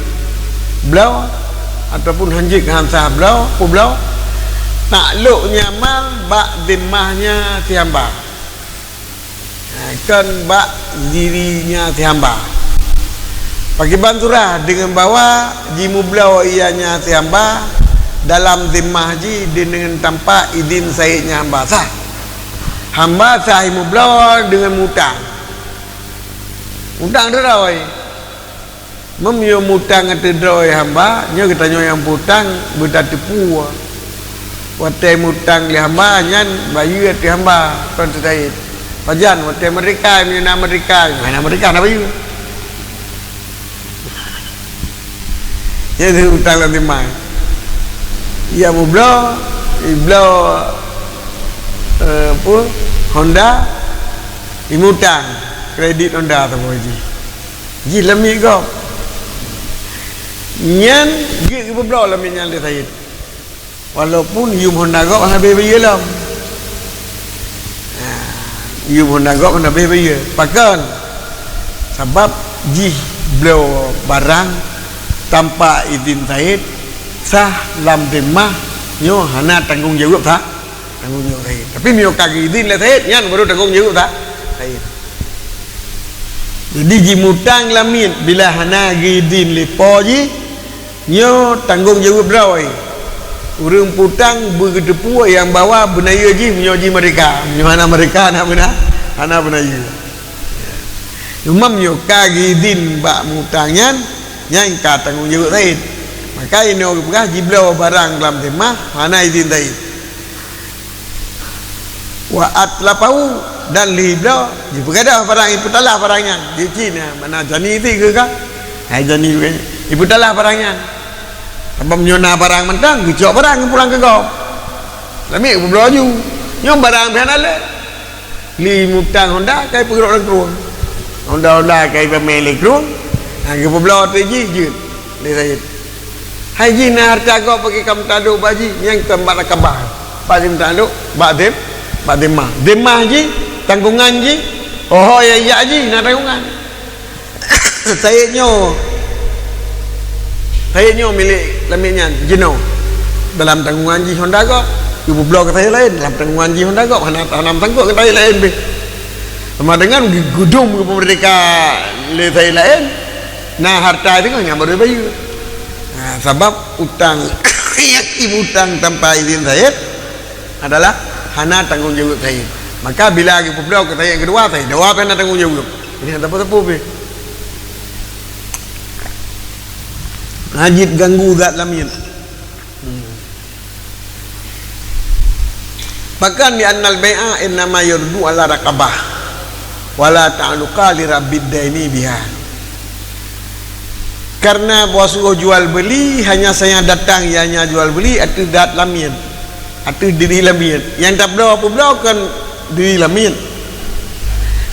bloe ataupun han jeuet keu han sah bloe, peubloe, taklok nyan mal bak zimmahnya si hamba. Ha, kon bak dirinya si hamba. Pakriban surah deungon bahwa jimubloe ianya si hamba dalam zimmah jih deungon tanpa idin saidnya hamba sah. Hamba sah jimubloe deungon mutang. Mutang droe. Meunyoe mutang ateueh droe hamba, nyoe geutanyoe nyang peutang beutateupeue. Watée mutang lé hamba nyan bayeue ateueh hamba, kon teuh said. Pajan watée meurdeka, meunyoe na meurdeka, meunyoe hana meurdeka hana bayeue. Nyan utang lam timai. Iya mubloe, ibloe, eh, apa, Honda, imutang kredit Honda tu, Pak Haji. Jih lamiet gob. Nyan jeuet geupeubloe lamiet nyan lé Said. Walaupun yum Honda gob hana bayeue lom. Ha, yum Honda gob hana bayeue. Pakon? Sabab jih bloe barang tanpa idin Said, sah lam zimmah, nyoe hana tanggong jaweueb sah. Tanggong jaweueb Said. Tapi meunyoe ka geuidin lé Said, nyan baru tanggong jaweueb sa-, Said. Jadi jimutang lamiet bila hana geuidin lé po jih, nyoe tanggong jaweueb droe. Ureuëng peutang beugeuteupeue nyang bahwa beunayeue jih meunyoe jih meurdeka. Meunyoe hana meurdeka, hana beuna, hana beunayeue. Cuma meunyoe ka geuidin bak mutang nyan, nyan ka tanggong jaweueb Said. Maka inoe geupeugah jibloe barang lam zimmah hana idin Said. Wa atlafahu, dan lheueh bloe jipeugadôh barang, jipeutalah barang nyan. Jicina, mana jani ti keu ka? Hai jani bukan. Jipeutalah barang nyan. Sabab meunyoe na barang mantong, geucok barang geupulang keu gob. Lamiet geubloe laju. Nyoe barang pih hana lé. Li mutang Honda kai peugrok lam krueng. Honda-Honda kai pamé lé krueng. Ha, geupeubloe teuk jih jeuet lé Said. Hai jih na hareuta gob bagi ka meutalok bak jih, nyang kon bak raqabah. Bak jih meutalok, bak zim-, bak zimmah. Zimmah jih, tanggongan jih, oho ya, ya jih na tanggongan. Said nyoe, Said nyoe milék lamiet nyan jinoe. Dalam tanggongan jih Honda gob, geupubloe keu Said laén, dalam tanggongan jih Honda gob, hana, hana meusangkot ngon Said laén pih. Sama dengan geu-, geudum geupeumeurdeka lé Said laén, na harta teungoh nyang baru bayeue. Ha, sabab utang nyang jiutang tanpa idin Said adalah hana tanggong jaweueb Said. Maka bila geupubloe keu Said nyang keudua, Said dua pih hana tanggong jaweueb. Jadi hana teupeu-teupeu pih. Hana jeuet ganggu zat lamiet. Hmm. Bahkan di annal bai'a innama yaduru ala raqabah, wala ta'alluqa li rabbid daini biha. Karena bahwa suruh jual beli hanya saja datang, ianya jual beli ateueh zat lamiet, ateueh diri lamiet. Nyang tabloe peubloe kon diri lamiet.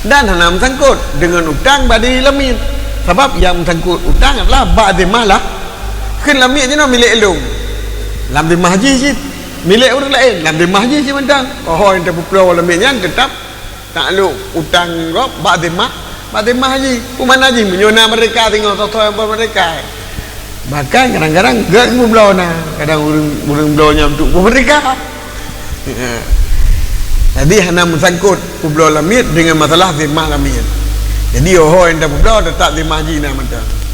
Dan hana meusangkot deungon utang bak diri lamiet. Sabab nyang meusangkot utang adalah bak zimmah lah. Kheun lamiet jinoe milék lôn. Lam zimmah jih cit. Milék ureuëng laén. Lam zimmah jih cit mantong. Oho nyang tapeubloe lamiet nyan teutap taklok utang gob bak zimmah, bak zimmah jih. Peue makna jih meunyoe na meurdeka singoh soe-soe nyang meurdeka. Bahkan kadang-kadang gét meubloe na, kadang ureuëng, ureuëng bloe nyan untuk meurdeka. Jadi hana meusangkot peubloe lamiet deungon masalah zimmah lamiet. Jadi oho nyang tapeubloe teutap zimmah jih na mantong.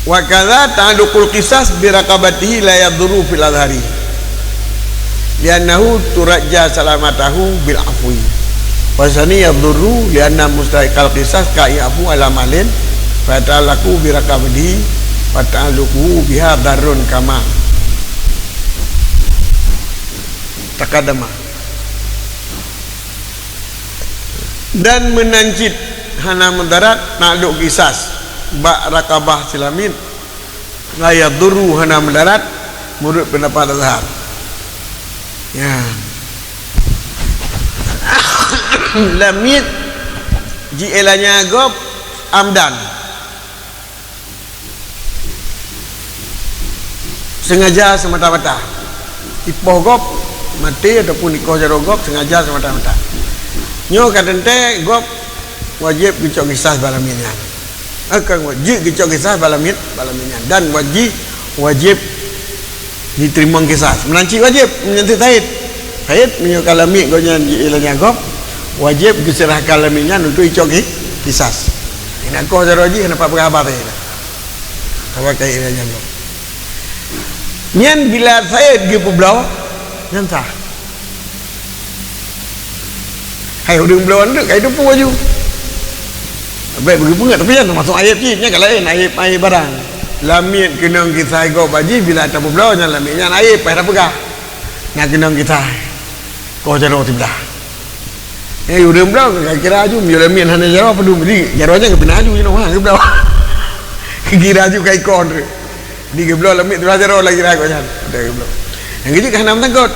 Wa kadza ta'alluqul qisas bi raqabatihi la yadurru fil azhari. Li'annahu turajja salamatahu bil afwi. Wa tsani yadurru li'anna mustahiqqal qisas ka ya'fu ala malin fa yata'allaqu bi raqabatihi wa ta'alluquhu biha darrun kama taqaddama. Dan meunan cit hana mudarat taklok kisas bak rakabah si lamiet, la yadhurru, hana mudarat, meunurot peundapat azhar. Ya. Lamiet jielanya gob amdan. Sengaja semata-mata. Ipoh gob maté ataupun ikoh jaroe gob sengaja semata-mata. Nyoe ka teuntée gob wajéb geucok kisas bak lamiet nyan. Eh, kon wajéb geucok kisas bak lamiet, bak lamiet nyan. Dan wajéb, wajéb jiteurimong kisas. Meunan cit wajéb, meunyoe teuh said. Said, meunyoe ka lamiet gobnyan jielanya gob, wajéb geuseurahkan lamiet nyan untuk icok ki-, kisas. Ingat koh jaroe jih, hana pat peugah haba said. Haba ka jielanya gob. Nyan bila said geupeubloe, nyan sah. Hai ureuëng bloe nyan ka jiteupeue laju. Bèk beugeupeungeut, tapi nyan teumasok aéb cit, nyan ka laén, aéb, aéb barang. Lamiet keunong kisas gob bak jih bila tapeubloe nyan lamiet nyan aéb, payah tapeugah. Na keunong kisas. Koh jaroe siblah. Eh, ureuëng bloe ka kira laju, meunyoe lamiet hana jaroe, padum, jadi jaroe nyan geupinah laju jinoe, ha, geubloe. Kira laju ka ikoh treuk. Di geubloe lamiet siblah jaroe lagi rayeuk nyan. Ada geubloe. Nyang keujeuet ka hana meusangkot.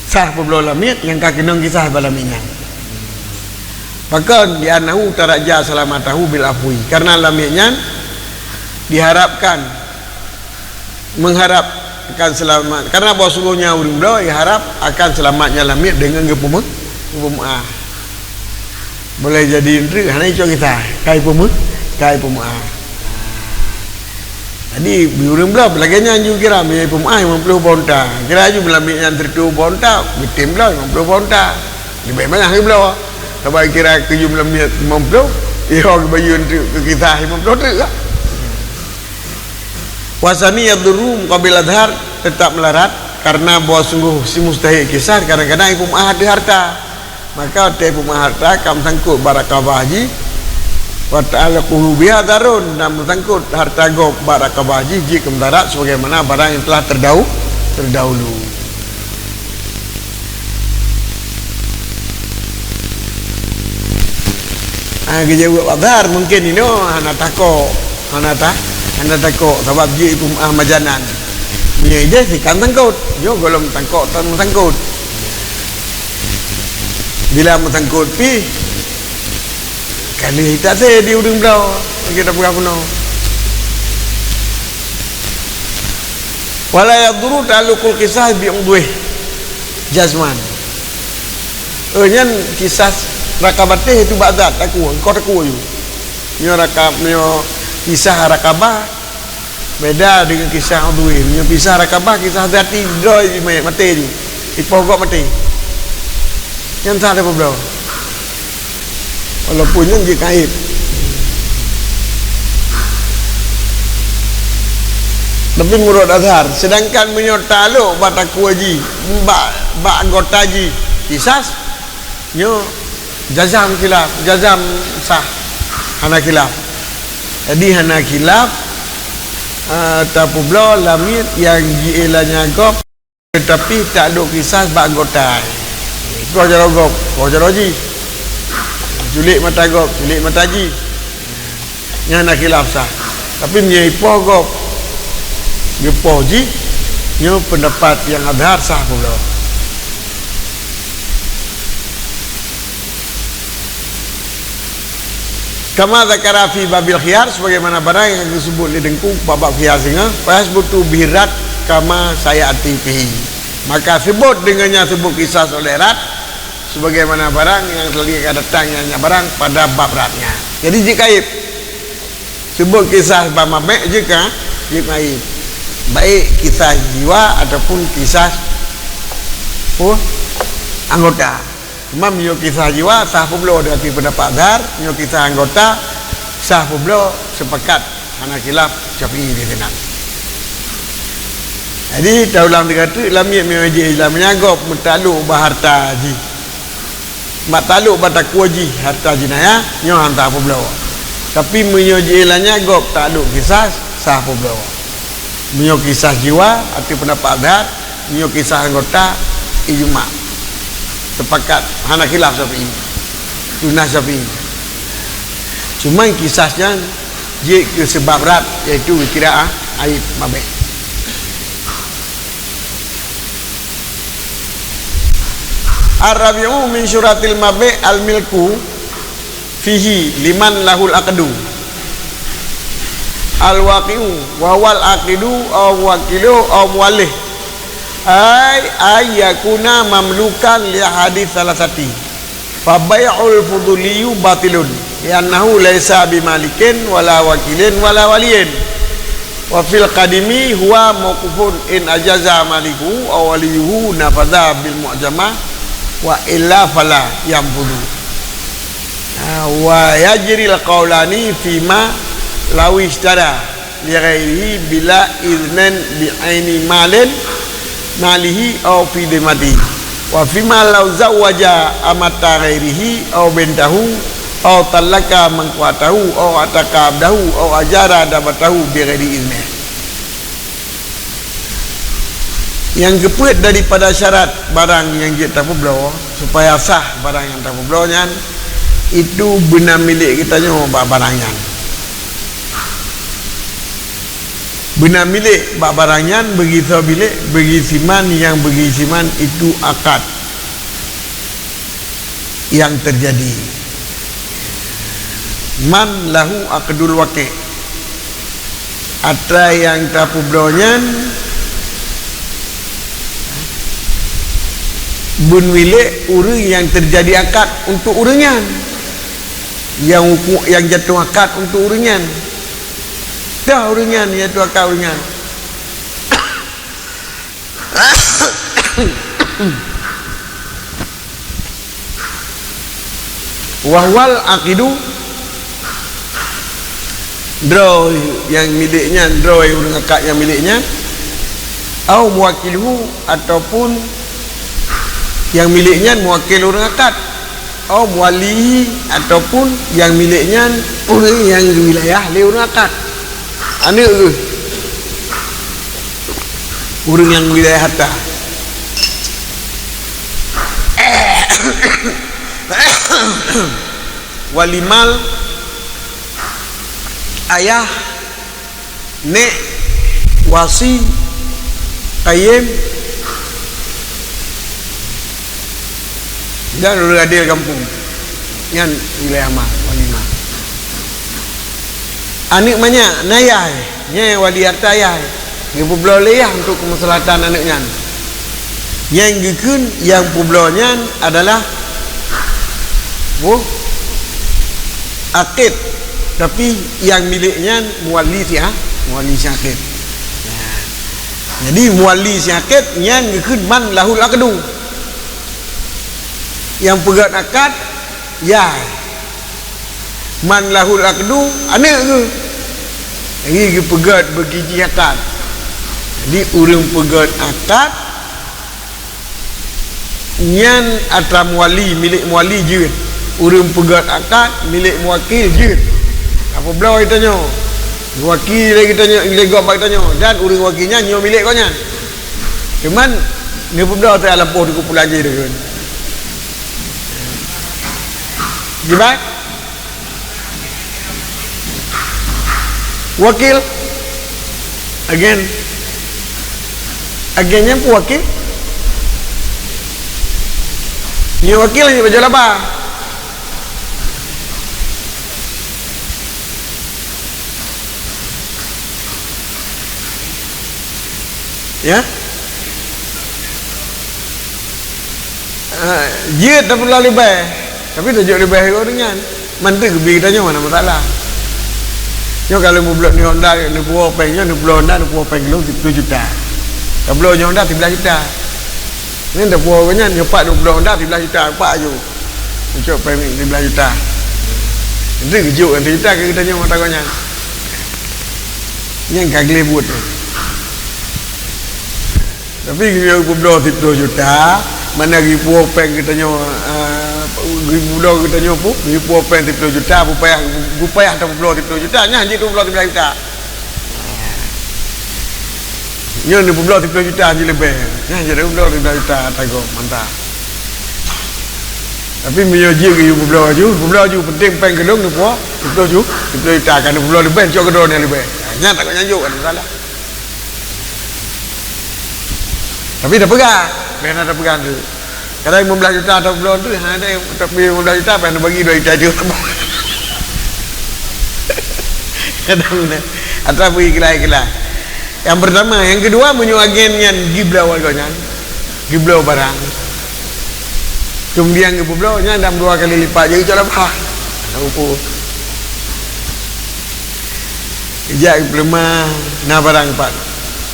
Sah peubloe lamiet nyang ka keunong kisas bak lamiet nyan. Pakon? Li'annahu taraja salamatahu bil afwi. Karena lamiet nyan diharapkan, mengharap akan selamat. Karena bahwa sungguhnya ureuëng bloe diharap akan selamatnya lamiet dengan geupeume-, geupeumeugah. Boleh jadi treuk hana icok kisas, ka ipeumeu-, ka ipeumeu'ah. Jadi, ureuëng bloe lagèe nyan ju kira, meunyoe ipeumeu'ah limong ploh bak unta. Kira ju lamiet nyan sireutoh bak unta, geutem bloe limong ploh bak unta. Leubeh banyak lagi bloe. Sabab kira keu jumlah lamiet limong ploh, yo geubayeue treuk keu kisas limong ploh treuk ka. Wasani yadhurru muqabil azhar, tetap melarat, karena bahwa sungguh si mustahik kisas kadang-kadang ipeumeu'ah ateueh harta. Maka watèe ipeumeu'ah harta ka meusangkot bak rakabah jih, wa ta'alluquhu biha dhararun, dan meusangkot harta gob bak rakabah jih jeuet keu mudarat sebagaimana barang yang telah terdahulu, terdahulu. Ah, geujaweueb azhar mungken inoe hana takok, hana ta-, hana takok sabab jeuet ipeumeu'ah majanan. Meunyoe ideh si ka meusangkot, nyoe gohlom meusangkot, tan meusangkot. Bila meusangkot pih, ka lheueh itak se di ureuëng bloe, kita peugah bunoe. Wala yadhurru ta'alluqul kisas bi udhwih jazman. Eh, nyan kisas rakabatéh itu bak zat takue, engkau takue ju. Nyoe rakab-, nyoe kisas rakabah beda dengan kisas udhwih. Nyoe kisas rakabah kisas zati droe ju, maté ju. Ipoh gob maté. Nyan sah tapeubloe. Walaupun nyan jeuet keu aéb. Tapi meunurot azhar, sedangkan meunyoe ta'alluq bak takue jih, bak, bak anggota jih, kisas, nyoe jazam khilaf, jazam sah, hana khilaf. Jadi hana khilaf, eh, tapeubloe lamiet nyang jielanya gob. Teutapi ta'alluq kisas bak anggota. Koh jaroe gob, koh jaroe jih. Culik mata gob, culik mata jih. Nyan na khilaf sah. Tapi meunyoe ipoh gob, geupoh jih, nyoe peundapat nyang azhar sah peubloe. Kama zakara fi babil khiyar, sebagaimana barang nyang geuseubut lé Teungku bak bab khiyar singoh, fa yasbutu bihi rad kama sayati fihi. Maka seubut deungon nyang seubut kisas oleh rad, sebagaimana barang nyang seulagi akan datang nyan, nyan barang pada bab rad nyan. Jadi jeuet keu aéb. Seubut kisas bak mamet jeuet keu, jeuet keu aéb. Baik kisas jiwa ataupun kisas, oh, anggota. Cuma meunyoe kisah jiwa sah peubloe di ateueh peundapat azhar, meunyoe kisah anggota sah peubloe, sepakat hana khilaf Syafi'i di sinan. Jadi, taulang sigoe teuk lamiet meunyoe jih lam nyan gob meutaklok bak harta jih. Meutaklok bak takue jih harta jinayah, nyoe han sah peubloe. Tapi meunyoe jih lam nyan gob taklok kisah, sah peubloe. Meunyoe kisah jiwa, ateueh peundapat azhar, meunyoe kisah anggota, ijma'. Sepakat, hana khilaf Syafi'i. Sunnah Syafi'i. Cuma kisas nyan jeuet keu seubab rat, yaitu kira aib mabek. Ar-rabi'u min syurutil mabek al-milku fihi liman lahul aqdu. Al-waqi'u wa huwal aqidu aw muwakkilu aw muwallih. Ai, ay yakuna mamlukan li ahadi tsalatsati. Fa bai'ul fuduliyyu batilun, li'annahu laisa bimalikin wala wakilin wala waliyin. Wa fil qadimi huwa mauqufun, in ajaza malikuhu aw waliyuhu nafadha bil mu'jamah, wa illa fala yanfudhu. Ah, wa yajril qaulani fima law ishtara li ghairihi bila idznin bi aini malin, malihi aw fi dhimmatihi. Wa fima law zawwaja amata ghairihi aw bintahu aw tallaka mankuhatahu aw ataqa abdahu aw ajara dabbatahu bi ghairi idznihi. Nyang keupeuet daripada syarat barang nyang jeuet tapeubloe, supaya sah barang nyang tapeubloe nyan, itu beuna milék geutanyoe bak barang nyan. Beuna milék bak barang nyan, beugisoe milék, beugi siman, nyang beugi siman itu akad nyang teujadi. Man lahu aqdul waqi'. Atra nyang tapeubloe nyan beuna milék ureuëng nyang teujadi akad untuk ureuëng nyan. Nyang huköm, nyang jatuh akad untuk ureuëng nyan. Dah ureuëng nyan, nyang jatuh akad ureuëng nyan. Wa huwal aqidu, droe nyang milék nyan, droe ureuëng akad nyang milék nyan, au muwakkiluhu, ataupun nyang milék nyan muwakil ureuëng akad. Au muwallihi, ataupun nyang milék nyan ureuëng nyang geuwilayah lé ureuëng akad. Aneuëk geuh ureuëng nyang wilayah harta. Walimal, ayah, nék, wasi, qayyim, dan ureuëng adé gampông. Nyan wilayah ma, wali ma. Aneuëk manyak, na yah, nyan wali harta yah. Geupeubloe lé yah untuk keumaslahatan aneuëk nyan. Nyang geukheun nyang peubloe nyan adalah, oh, akid, tapi nyang milék nyan muwali si a-, muwali si akid. Nah, jadi muwali si akid nyan geukheun man lahul aqdu. Nyang peugét akad, yah. Man lahul aqdu, aneuëk geuh. Jadi geupeugét beugi jih akad. Jadi ureuëng peugét akad nyan atra muwali, milék muwali jeuet. Ureuëng peugét akad, milék muwakil jeuet. Apa bloe geutanyoe? Muwakil lé geutanyoe, lé gob bak geutanyoe, dan ureuëng wakil nyan nyoe milék gobnyan. Cuman, neupeubloe teuh lam poh di kumpulan jih deukon. Jibat? Wakil. Agen. Agen nyan pun wakil. Nyoe wakil nyoe bajôh laba. Ya? Ah, jeuet tapeubloe leubeh, tapi tajok leubeh ureuëng nyan. Mantöng geubi geutanyoe hana masalah. Nyoe ka lheueh mublok nyoe Honda, neupuwoe péng nyoe, neubloe Honda, neupuwoe péng keu lôn siplôh juta. Tabloe nyoe Honda siblaih juta. Nyan tapuwoe gobnyan, nyoe pat neubloe Honda siblaih juta, pat aju. Neucok péng siblaih juta. Mantöng geujok nyang sijuta keu geutanyoe mata gobnyan. Nyan ka gleh buet. Tapi geuyue peubloe siplôh juta, mana geupuwoe péng geutanyoe, eh, geupubloe geutanyoe pu-, geupuwoe péng siplôh juta, bupayah, bupayah tapeubloe siplôh juta, nyan jeuet tapeubloe siblaih juta. Nyoe neupeubloe siplôh juta jih leubeh. Nyan jeuet tapeubloe siblaih juta, tagoe mantap. Tapi meunyoe jeuet geuyue peubloe laju, peubloe laju, penting péng keu lôn neupuwoe, neupuwoe laju, neupuwoe laju, ka neupeubloe leubeh, cok keudroe nyang leubeh. Nyan takot nyan jok, ka na masalah. Tapi tapeugah, bèk hana tapeugah tu. Kadang lima belas juta tapeubloe tu, ha, tapi lima belas juta, bèk hana bagi dua juta tu. Kadang na, atau bagi keulai-keulai. Nyang peurtama, nyang keudua, meunyoe agen nyan jibloe warga nyan, jibloe barang, keumudian geupeubloe nyan dalam dua kali lipat, jadi cok laba. Hana peue-peue. Ijak geupeuleumah, na barang pat.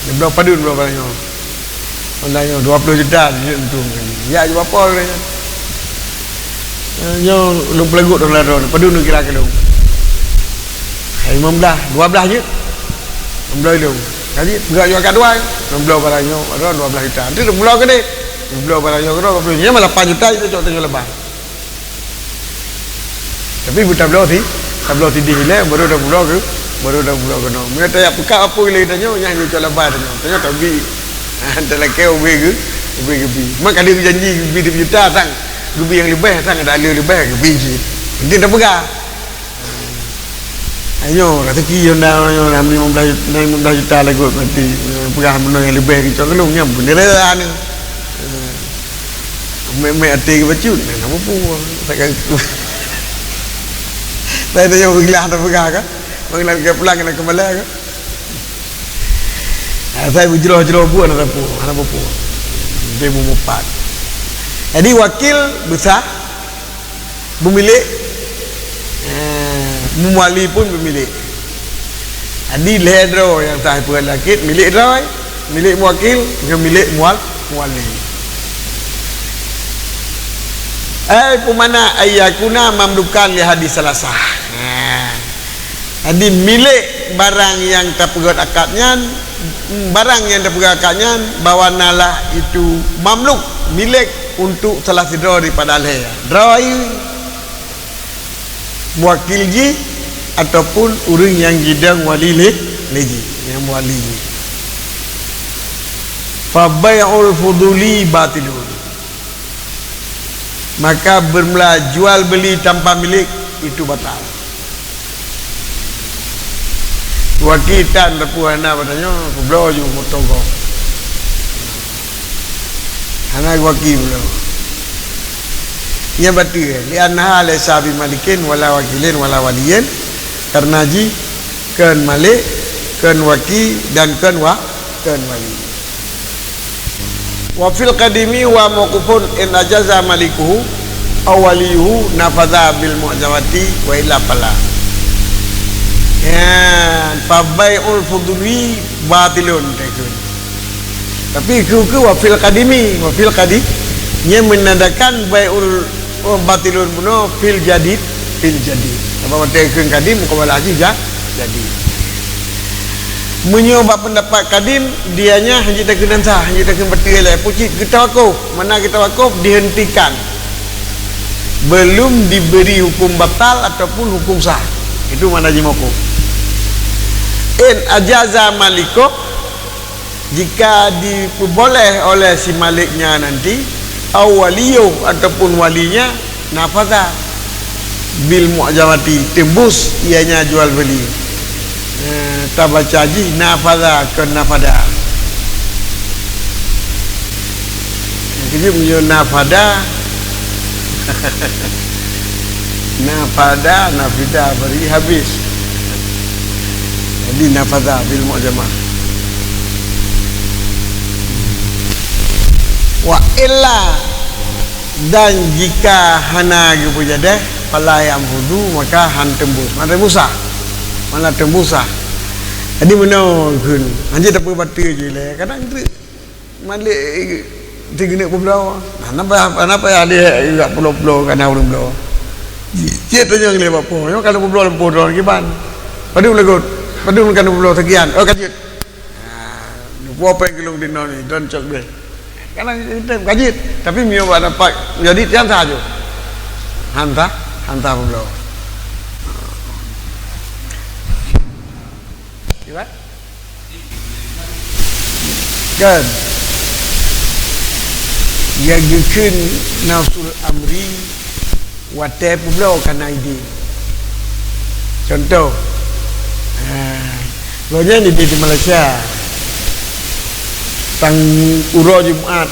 Jibloe padum bloe barang nyoe. Honda nyoe dua ploh juta jeuet untung. Ijak jibloe apa lagèe nyan? Eh, nyoe lôn peulagut honda droe, padum neukira keu lôn? Hai lima belas, dua belas jeuet. Lôn bloe lôn. Jadi, peugah jua ka dua, lôn bloe barang nyoe, droe dua belas juta. Nanti lôn bloe keudeh. Lôn bloe barang nyoe keudroe, dua ploh. Nyan malah lapan juta jeuet cok tanyoe laba. Tapi beutabloe si, tabloe sideh ilèe, baru tabloe keu, baru tabloe keunoe. Meunyoe tajak peugah apa ilèe tanyoe, nyan cok laba tanyoe. Tanyoe tabi. Talakèe ubé geu, ubé geubi. Mak ka lheueh geujanji geubi sijuta sang, geubi nyang leubeh sang, ada le leubeh geubi cit. Penting tapeugah. Ayo, raseuki honda nyoe, lima belas, lima belas juta lagot berarti. Peugah meunoe nyang leubeh geucok keu lôn, nyan pun rela nyoe. Mé-mé até geubacut, nah, na peue-peue. Takkan. Tapi tanyoe beugilah tapeugah ka? Beugilah ka pulang keunan keumalèe ka? Ah, saya beujroh-jroh buet hana peue, hana peue-peue. Dia meumupat. Jadi wakil besar, pemilik, eh, muwali pun pemilik. Jadi lhèe droe nyang sah peugöt lakèe, milik droe, milik muwakil, ngon milik muwal-, muwali. Ai peumana ayyakuna mamlukan li ahadi salasah. Nah. Jadi, milék barang nyang tapeugöt akad nyan, barang nyang tapeugöt akad nyan, bahwa nalah itu mamluk, milék untuk salah sidroe daripada lhèe. Droe, muwakil jih, ataupun ureueng nyang jidong wali lé, lé jih, nyang wali jih. Fa bai'ul fuduli batilun. Maka bermula jual beli tanpa milik itu batal. Waki tan teupeu hana bak tanyoe, peubloe ju meutogoh. Hana waki bloe. Nyan bateue, li'annaha laisa bimalikin wala wakilin wala waliyin, karena jih kon malik, kon waki, dan kon wa-, kon wali. Wa fil qadimi wa mauqufun in ajaza malikuhu aw waliyuhu nafadha bil mu'jamati wa illa fala. Ya, fa bai'ul fuduli batilun, takheun. Tapi keu, keu wa fil qadimi, wa fil qadi-, nyan menandakan bai'ul Oh, batilun bunoe fil jadid, fil jadid. Sabab watèe kheun kadim, mukabalah jih ja-, jadid. Meunyoe bak peundapat kadim, dia nyan hanjeuet takheun sah, hanjeuet takheun bateue lé. Peue cit geutawakuf, makna geutawakuf dihentikan. Belum diberi hukum batal ataupun hukum sah. Itu makna jih mauquf. In ajaza malikuh, Jika dipeuboleh oleh si maliknya nanti, au waliyuh ataupun walinya, nafadha bil mu'jamati, teumbus ianya jual beli. Eh, tabaca jih nafadha, kon nafada. Keujeuet meunyoe nafada, nafada, nafida, bari habis. Jadi, nafada bil mu'jamah. Wa illa, dan jika hana geupeujadeh, fala yanfudu, maka han teumbus. Mana teumbus sah? Mana teumbus sah? Jadi, meunoe kheun, hanjeuet tapeubateue jih lé. Kadang treuk Malik, eh, di geuneuk peubloe. Nah, napa, napa ya lé jak pulo-pulo kana ureueng bloe? Cit tanyong lé bak po. Nyoe ka lôn peubloe lom po droe kiban. Padum lagot? Padum ka lôn peubloe sekian? Oh, ka jeuet. Nah, lôn po péng keu lôn di noe ni, don cok deh. Kana item ka jeuet. Tapi meunyoe bak dapat jadi tiang sajo. Hanta, hanta peubloe. Kiban? Kan? Nyang geukheun nafsul amri, Watèe peubloe ka na idin. Contoh, ah, gobnyan idin di Malaysia. Tang uroe Jumat,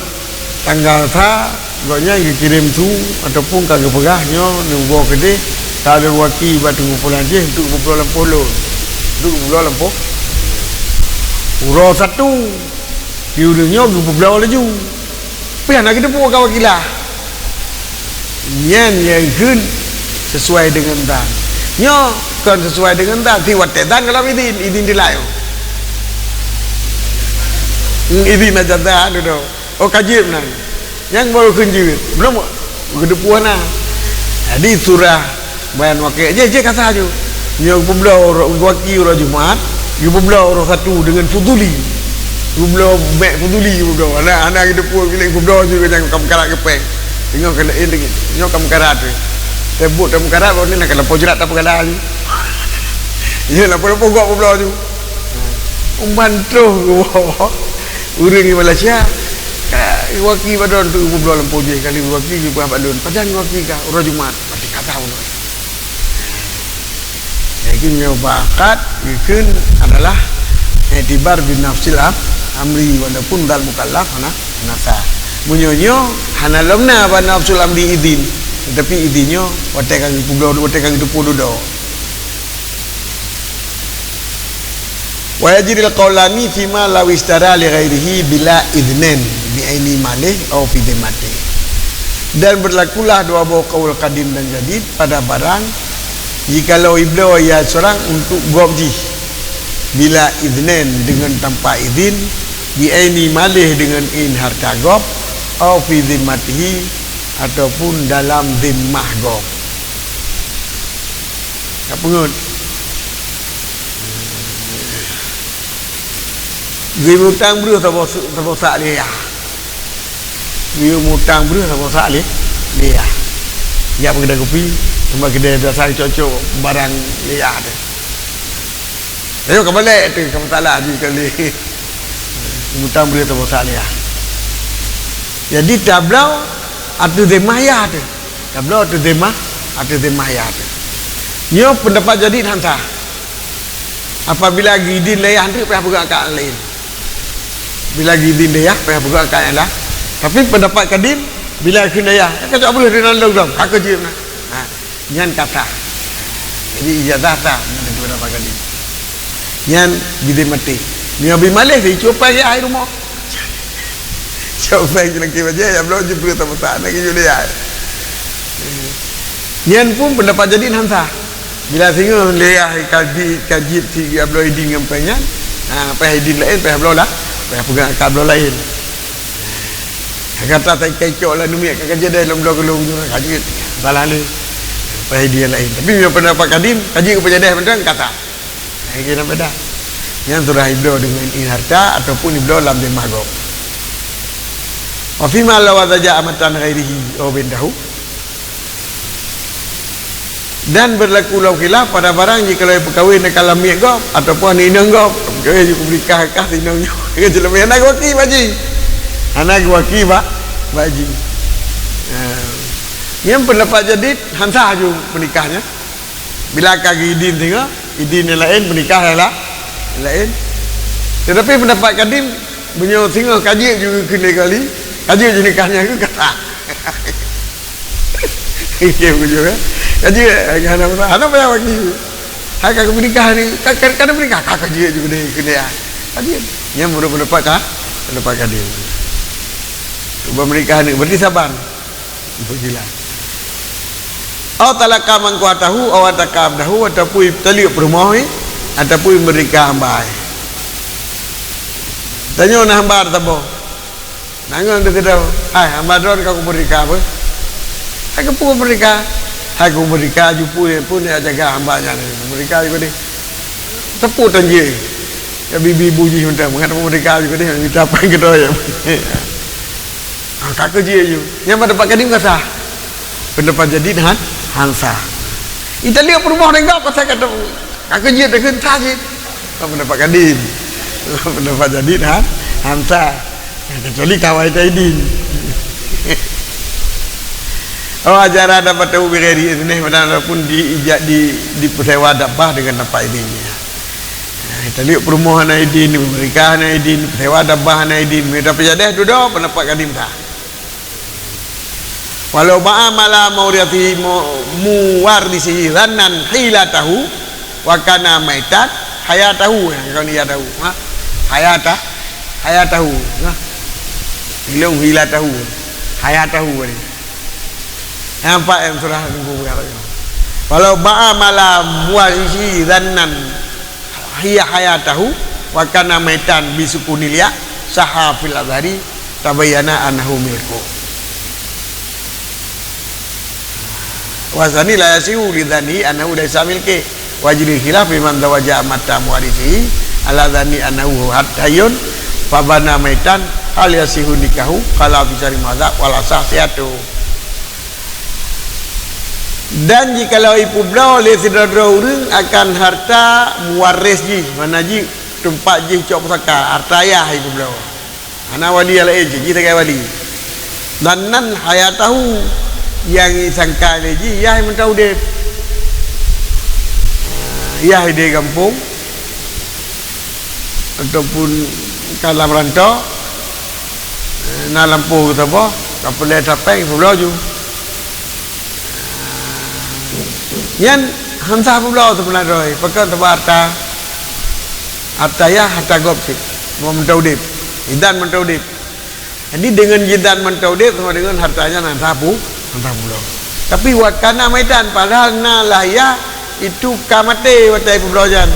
tanggal sa, gobnyan geukirém su ataupun ka geupeugah nyoe neuwoe keudeh, ka lôn waki bak Teungku Pulan Aceh untuk peubloe lampôh lôn. Untuk peubloe lampôh. Uroe Sabtu, di ureueng nyoe geupeubloe laju. Pih hana geuteupeue ka wakilah. Nyan nyang kheun sesuai deungon zan. Nyoe kon sesuai deungon zan, si watèe zan gohlom idin, idin di laôt. Hmm, idin aja zan tu. Oh, ka jeuet meunan. Nyang baru kheun jeuet. Belum geuteupeue na. Jadi surah Bayan wakil, jih, jih ka sa ju. Nyoe geupeubloe uroe, geuwaki uroe Jumat, geupeubloe uroe Sabtu deungon Fuduli. Geupeubloe mek Fuduli geupeubloe. Hana, hana geuteupeue bilék geupeubloe ju nyang ka meukarat keu péng. Teungoh keu laén teuk. Nyoe ka meukarat tu. Teubuet ka meukarat, baru ni nak lampôh jrat tapeugala ju. Nyoe lampôh-lampôh gok peubloe ju. Umban troh geuwoe. Ureueng di Malaysia, ka geuwaki bak droen tu geupeubloe lampôh jih, ka lheueh geuwaki geupeugah bak lôn, "Pajan geuwaki kah?" "Uroe Jumat." Berarti ka sa uroe. Jadi nyoe bak akad geukheun adalah iktibar bin nafsil am-, amri, walaupun zat mukallaf hana, hana sa. Meunyoe nyoe hana lom na bak nafsul amri idin, tetapi idin nyoe watèe ka geupeubloe, watèe ka geuteupeue dudoe. Wa yajril qaulani fima law ishtara li ghairihi bila idznin bi aini malih aw fi dzimmatih. Dan berlakulah dua boh kaul kadim dan jadid pada barang jikalau ibloe ia seorang untuk gob jih, bila idznin, dengan tanpa izin, bi aini malih, dengan in harta gob, aw fi dzimmatihi, ataupun dalam zimmah gob. Ka peungeut. Geuyue mutang breuh saboh, saboh sak lé yah. Geuyue mutang breuh saboh sak lé, lé yah. Jak bak keudè kupi, teuma keudè biasa cok-cok barang lé yah teuh. Ayo ka balek teuh, ka masalah jih kali. Mutang breuh saboh sak lé yah. Jadi tabloe ateueh zimmah yah teuh. Tabloe ateueh zimmah, ateueh zimmah yah teuh. Nyoe peundapat jadid han sah. Apabila geuidin lé yah teuk payah peugah akad laén. Bila geuidin lé yah payah peugah akad nyang laén. Tapi peundapat kadim, bila kheun lé yah, ka cok breuh di dalam lôn, ka keuh jeuet meunan. Ha, nyan ka sah. Jadi ijazah sah, nyan peundapat kadim. Nyan bidin maté. Nyoe bi malèh, si cue péng yah di rumoh. Cok péng cilaki bajèe, ya bloe jeuet breuh saboh sak, na geuyue lé yah. Nyan pun peundapat jadid han sah. Bila singoh lé yah ka ji-, ka jieb si ya bloe idin ngon péng nyan, ha, payah idin laén, payah bloe lah, payah peugah akad bloe laén. Kata tak kai cok lah numiet ka, ka jadeh lom bloe keulong nyoe ka jeuet. Salah lé. Payah idin laén. Tapi meunyoe peundapat kadim, ka jeuet keu peujadeh mantong kata. Hai kena beda. Nyan surah ibloe deungon in harta ataupun ibloe lam zimmah gob. Wa fima law zaja amatan ghairihi aw bintahu. Dan berlaku lau khilaf pada barang jikalau peukawen ka lam miet gob ataupun aneuk inong gob. Peukawen jih peunikah kah si inong nyoe. Ka jeuet leubeh na geuwaki bak jih. Hana geuwaki bak, bak jih. Ha. Nyan peundapat jadid han sah ju peunikah nyan. Bila ka geuidin singoh, idin nyang laén, peunikah nyang la-, laén. Tetapi peundapat kadim, meunyoe singoh ka jeuet ju keu lé kali, ka jeuet ju nikah nyan keu kata. Iya, bujur, eh. Ka jeuet, hana masalah, hana payah waki. Hai ka peunikah ni, ka, ka, ka peunikah, ka, ka jeuet ju keu lé, keu lé, ah. Ka jeuet. Nyan menurut peundapat ka, peundapat kadim. Cuba menikah ni, berarti saban. Pergilah. Au talaka man qatahu, au ataka abdahu, ataupun taleuek peurumoh, eh, ataupun meurika hamba, eh. Tanyoe na hamba saboh. Nanggroe teukeudroe, "Hai, hamba droen ka kumeurika beuh." "Hai, keupeue kumeurika?" "Hai, kumeurika ju peue, peue nyang jaga hamba nyan, kumeurika ju keudeh." Teupeu tan jih. Ya, bibi-bu jih mantong, mangat kumeurika ju keudeh, mita péng keudroe. Ah, ka keuh jeuet ju. Nyan peundapat kadim ka sah. Peundapat jadid han, han sah. Ita liek peurumoh deungon ka sah kata, ka keuh jeuet deungon sah jih. Peundapat kadim. Peundapat jadid han, han sah. Kecuali kawai taidin. Oh, ajaran dapat tahu bighairi idhnih, padahai pun di, ija-, di, dipeusewa dabbah dengan tanpa idin. Nah, taleuek peurumoh hana idin, meurikah hana idin, peusewa dabbah hana idin, meunyoe tapeujadeh dudoe, peundapat kadim sah. Walau ba'a mala maurisi mu-, muwarisihi zannan hilatahu wa kana maitan hayatahu, ya, kan ya tahu, ha? Hayata, hayatahu, ha? Ilong hilatahu, hayatahu ni. Nampak yang surah Teungku peugah tadi. Walau ba'a mala muwarisi zannan hiya hayatahu wa kana maitan bi sukunil ya saha fil azhari tabayyana annahu milku. Wa tsani la yasihu li dzannihi annahu laisa milki. Wa jiri khilaf fi man zawaja amata muwarisihi ala dzanni annahu hayyun fa bana maitan hal yasihu nikahu qala fi syarhi mazhab wal asah sihatu. Dan jikalau ipeubloe lé sidroe-droe ureuëng akan harta muwaris jih, makna jih teumpat jih cok pusaka, harta ayah ipeubloe. Hana wali nyang laén, cit jih sagai wali. Dan nan hayatahu nyang isangka lé jih yah mantong udeb. Yah di gampông ataupun ka lam rantau, na lampôh geusaboh, ka peureulée tapéng, ipeubloe ju. Nyan han sah peubloe seubeuna droe, pakon? Sabab harta, harta yah, harta gob cit, mantong udeb, idan mantong udeb. Jadi deungon idan mantong udeb sama deungon harta nyan han sah pu-, han sah peubloe. Tapi wa kana maitan, padahal na lah yah itu ka maté watée ipeubloe nyan.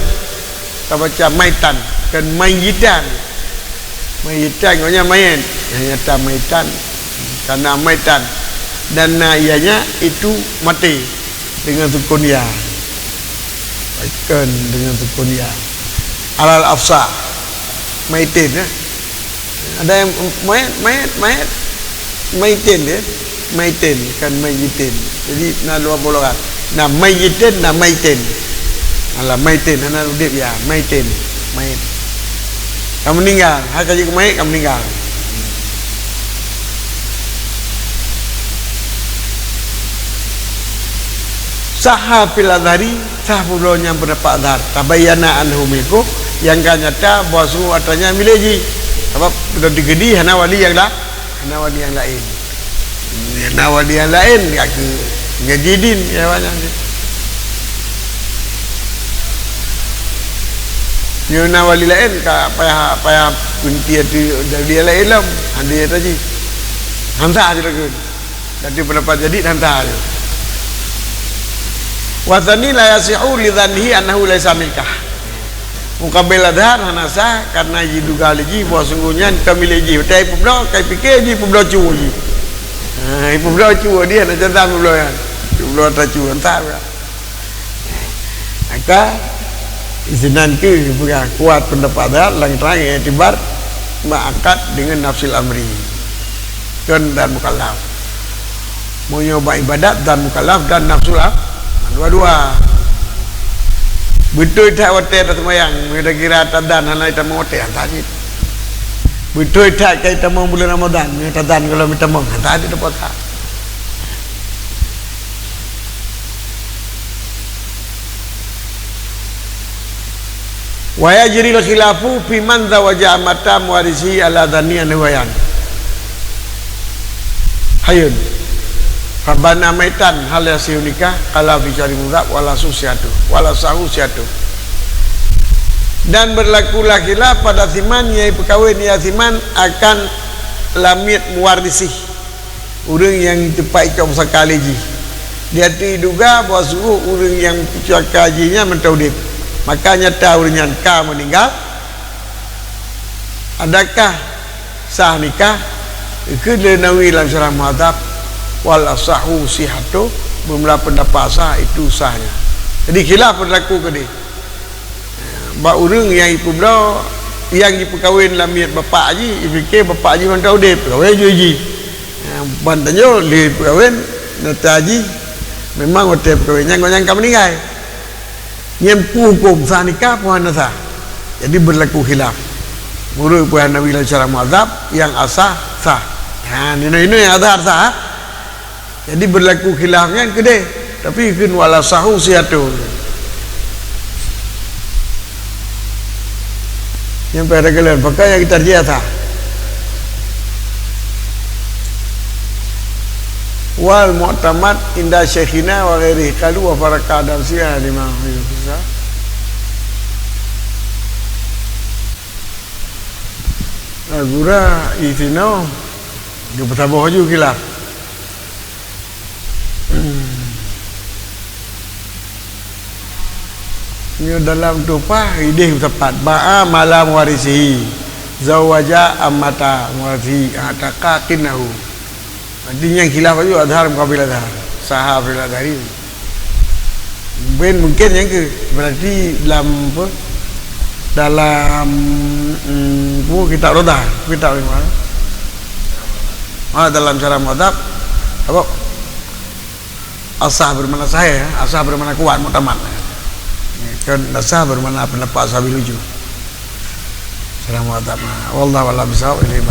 Tabaca maitan, kon maiyitan. Maiyitan, maksudnya mayét. Nyata maitan. Kana maitan. Dan na ianya itu maté dengan sukun ya. Kon dengan sukun ya. Alal afsah. Maitin, ya. Ada yang mayét, mayét, mayét. Maitin, ya. Maitin, kon maiyitin. Jadi, na dua boh lagée. Na maiyitin, na maitin. Alah, maitin, hana udeb ya. Maitin, mayét. Ka meuninggal, hai ka jeuet keu mayét, ka meuninggal. Saha fil azhari, sah peubloe nyang peundapat azhar. Tabayyana annahu milku, nyang ka nyata bahwa sungguh atra nyan milék jih. Sabab lôn teukeudi hana wali nyang la-, hana wali nyang laén. Hana wali nyang laén, ka keu nyang jidin, ya, awak nyan. Nyoe na wali laén, ka payah, payah peunti ateueh wali nyang laén lom. Hana jih. Han sah jih lakeuen. Tapi peundapat jadid han sah lé. Wa tsani la yasihu li dzannihi annahu laisa milkah. Muqabil azhar hana sah karena jiduga lé jih bahwa sungguh nyan ka milék jih. Watée ipeubloe, ka ipike jih ipeubloe cue jih. Ha, ipeubloe cue jih, hana cit peubloe nyan. Ipeubloe atra cue, han sah. Maka, isinan keuh peugah kuat peundapat azhar, lam keterangan iktibar meuakat deungon nafsul amri. Kon zat mukallaf. Meunyoe bak ibadat, zat mukallaf dan nafsul am-, dua-dua. Beutôi that watée taseumayang, meunyoe takira tazan hana itamong watée, han sah cit. Beutôi that ka itamong buleuen Ramadhan, meunyoe tazan gohlom itamong, han sah cit tapuasa. Wa yajril khilafu fi man zawaja amata muwarisihi ala dzanni annahu hayyun. Hayyun. Fa bana maitan hal yasihu nikah, qala fi syarhi mazhab wal asah sihatu, wal asahu sihatu. Dan berlakulah khilaf pada siman nyang ipeukawen ia siman akan lamiet muwarisihi. Ureuëng nyang teumpat icok pusaka lé jih. Di ateueh iduga bahwa sungguh ureuëng nyang pusaka jih nyan mantong udeb. Maka nyata ureuëng nyan ka meuninggal. Adakah sah nikah? Geukheun lé Nawawi lam Syarah Muhadzab, wal asahu sihhatu, beumula peundapat sah itu sahnya. Jadi khilaf berlaku keudeh. Bak ureuëng nyang ipeubloe, nyang jipeukawen lamiet bapak jih, jipike bapak jih mantong udeb, peukawen ju jih. Ban tanyoe lé peukawen, nyata jih memang watée peukawen nyan gobnyan ka meuninggai. Nyan peue hukôm, sah nikah peue hana sah? Jadi berlaku khilaf. Meunurot peue Nawawi lam Syarah Muhadzab, nyang asah sah. Ha, inoe-inoe nyang asah sah. Jadi, berlaku khilaf nyan keudeh, tapi kheun wal asahu sihhatuhu. Nyang payah takalon, pakon nyang tarjih sah. Wal mu'tamad inda syaikhina wa ghairihi qalu wa farraqa dan sihah lima. Gura isinoe geupeusaboh ju khilaf. Nyoe dalam Tuhfah ideh sapat, ba'a ma la muwarisa lahu, zawaja ammata muwarisa lahu, a'taqa qinnahu. Berarti nyang khilaf aju azhar muqabil azhar, sahha fil azhari. Mungkin, mungkin nyang ke, berarti dalam apa? Dalam, hmm, buku kitab Rodah, kitab lima. Ha, dalam syarah Muhadzab, apa? Asah bermakna sahih, asah bermakna kuat, muktamad. Kan asah bermakna pendapat ashabil wujuh. Syarah Muhadzab. Wallahu a'lam bishawab. Ilaihi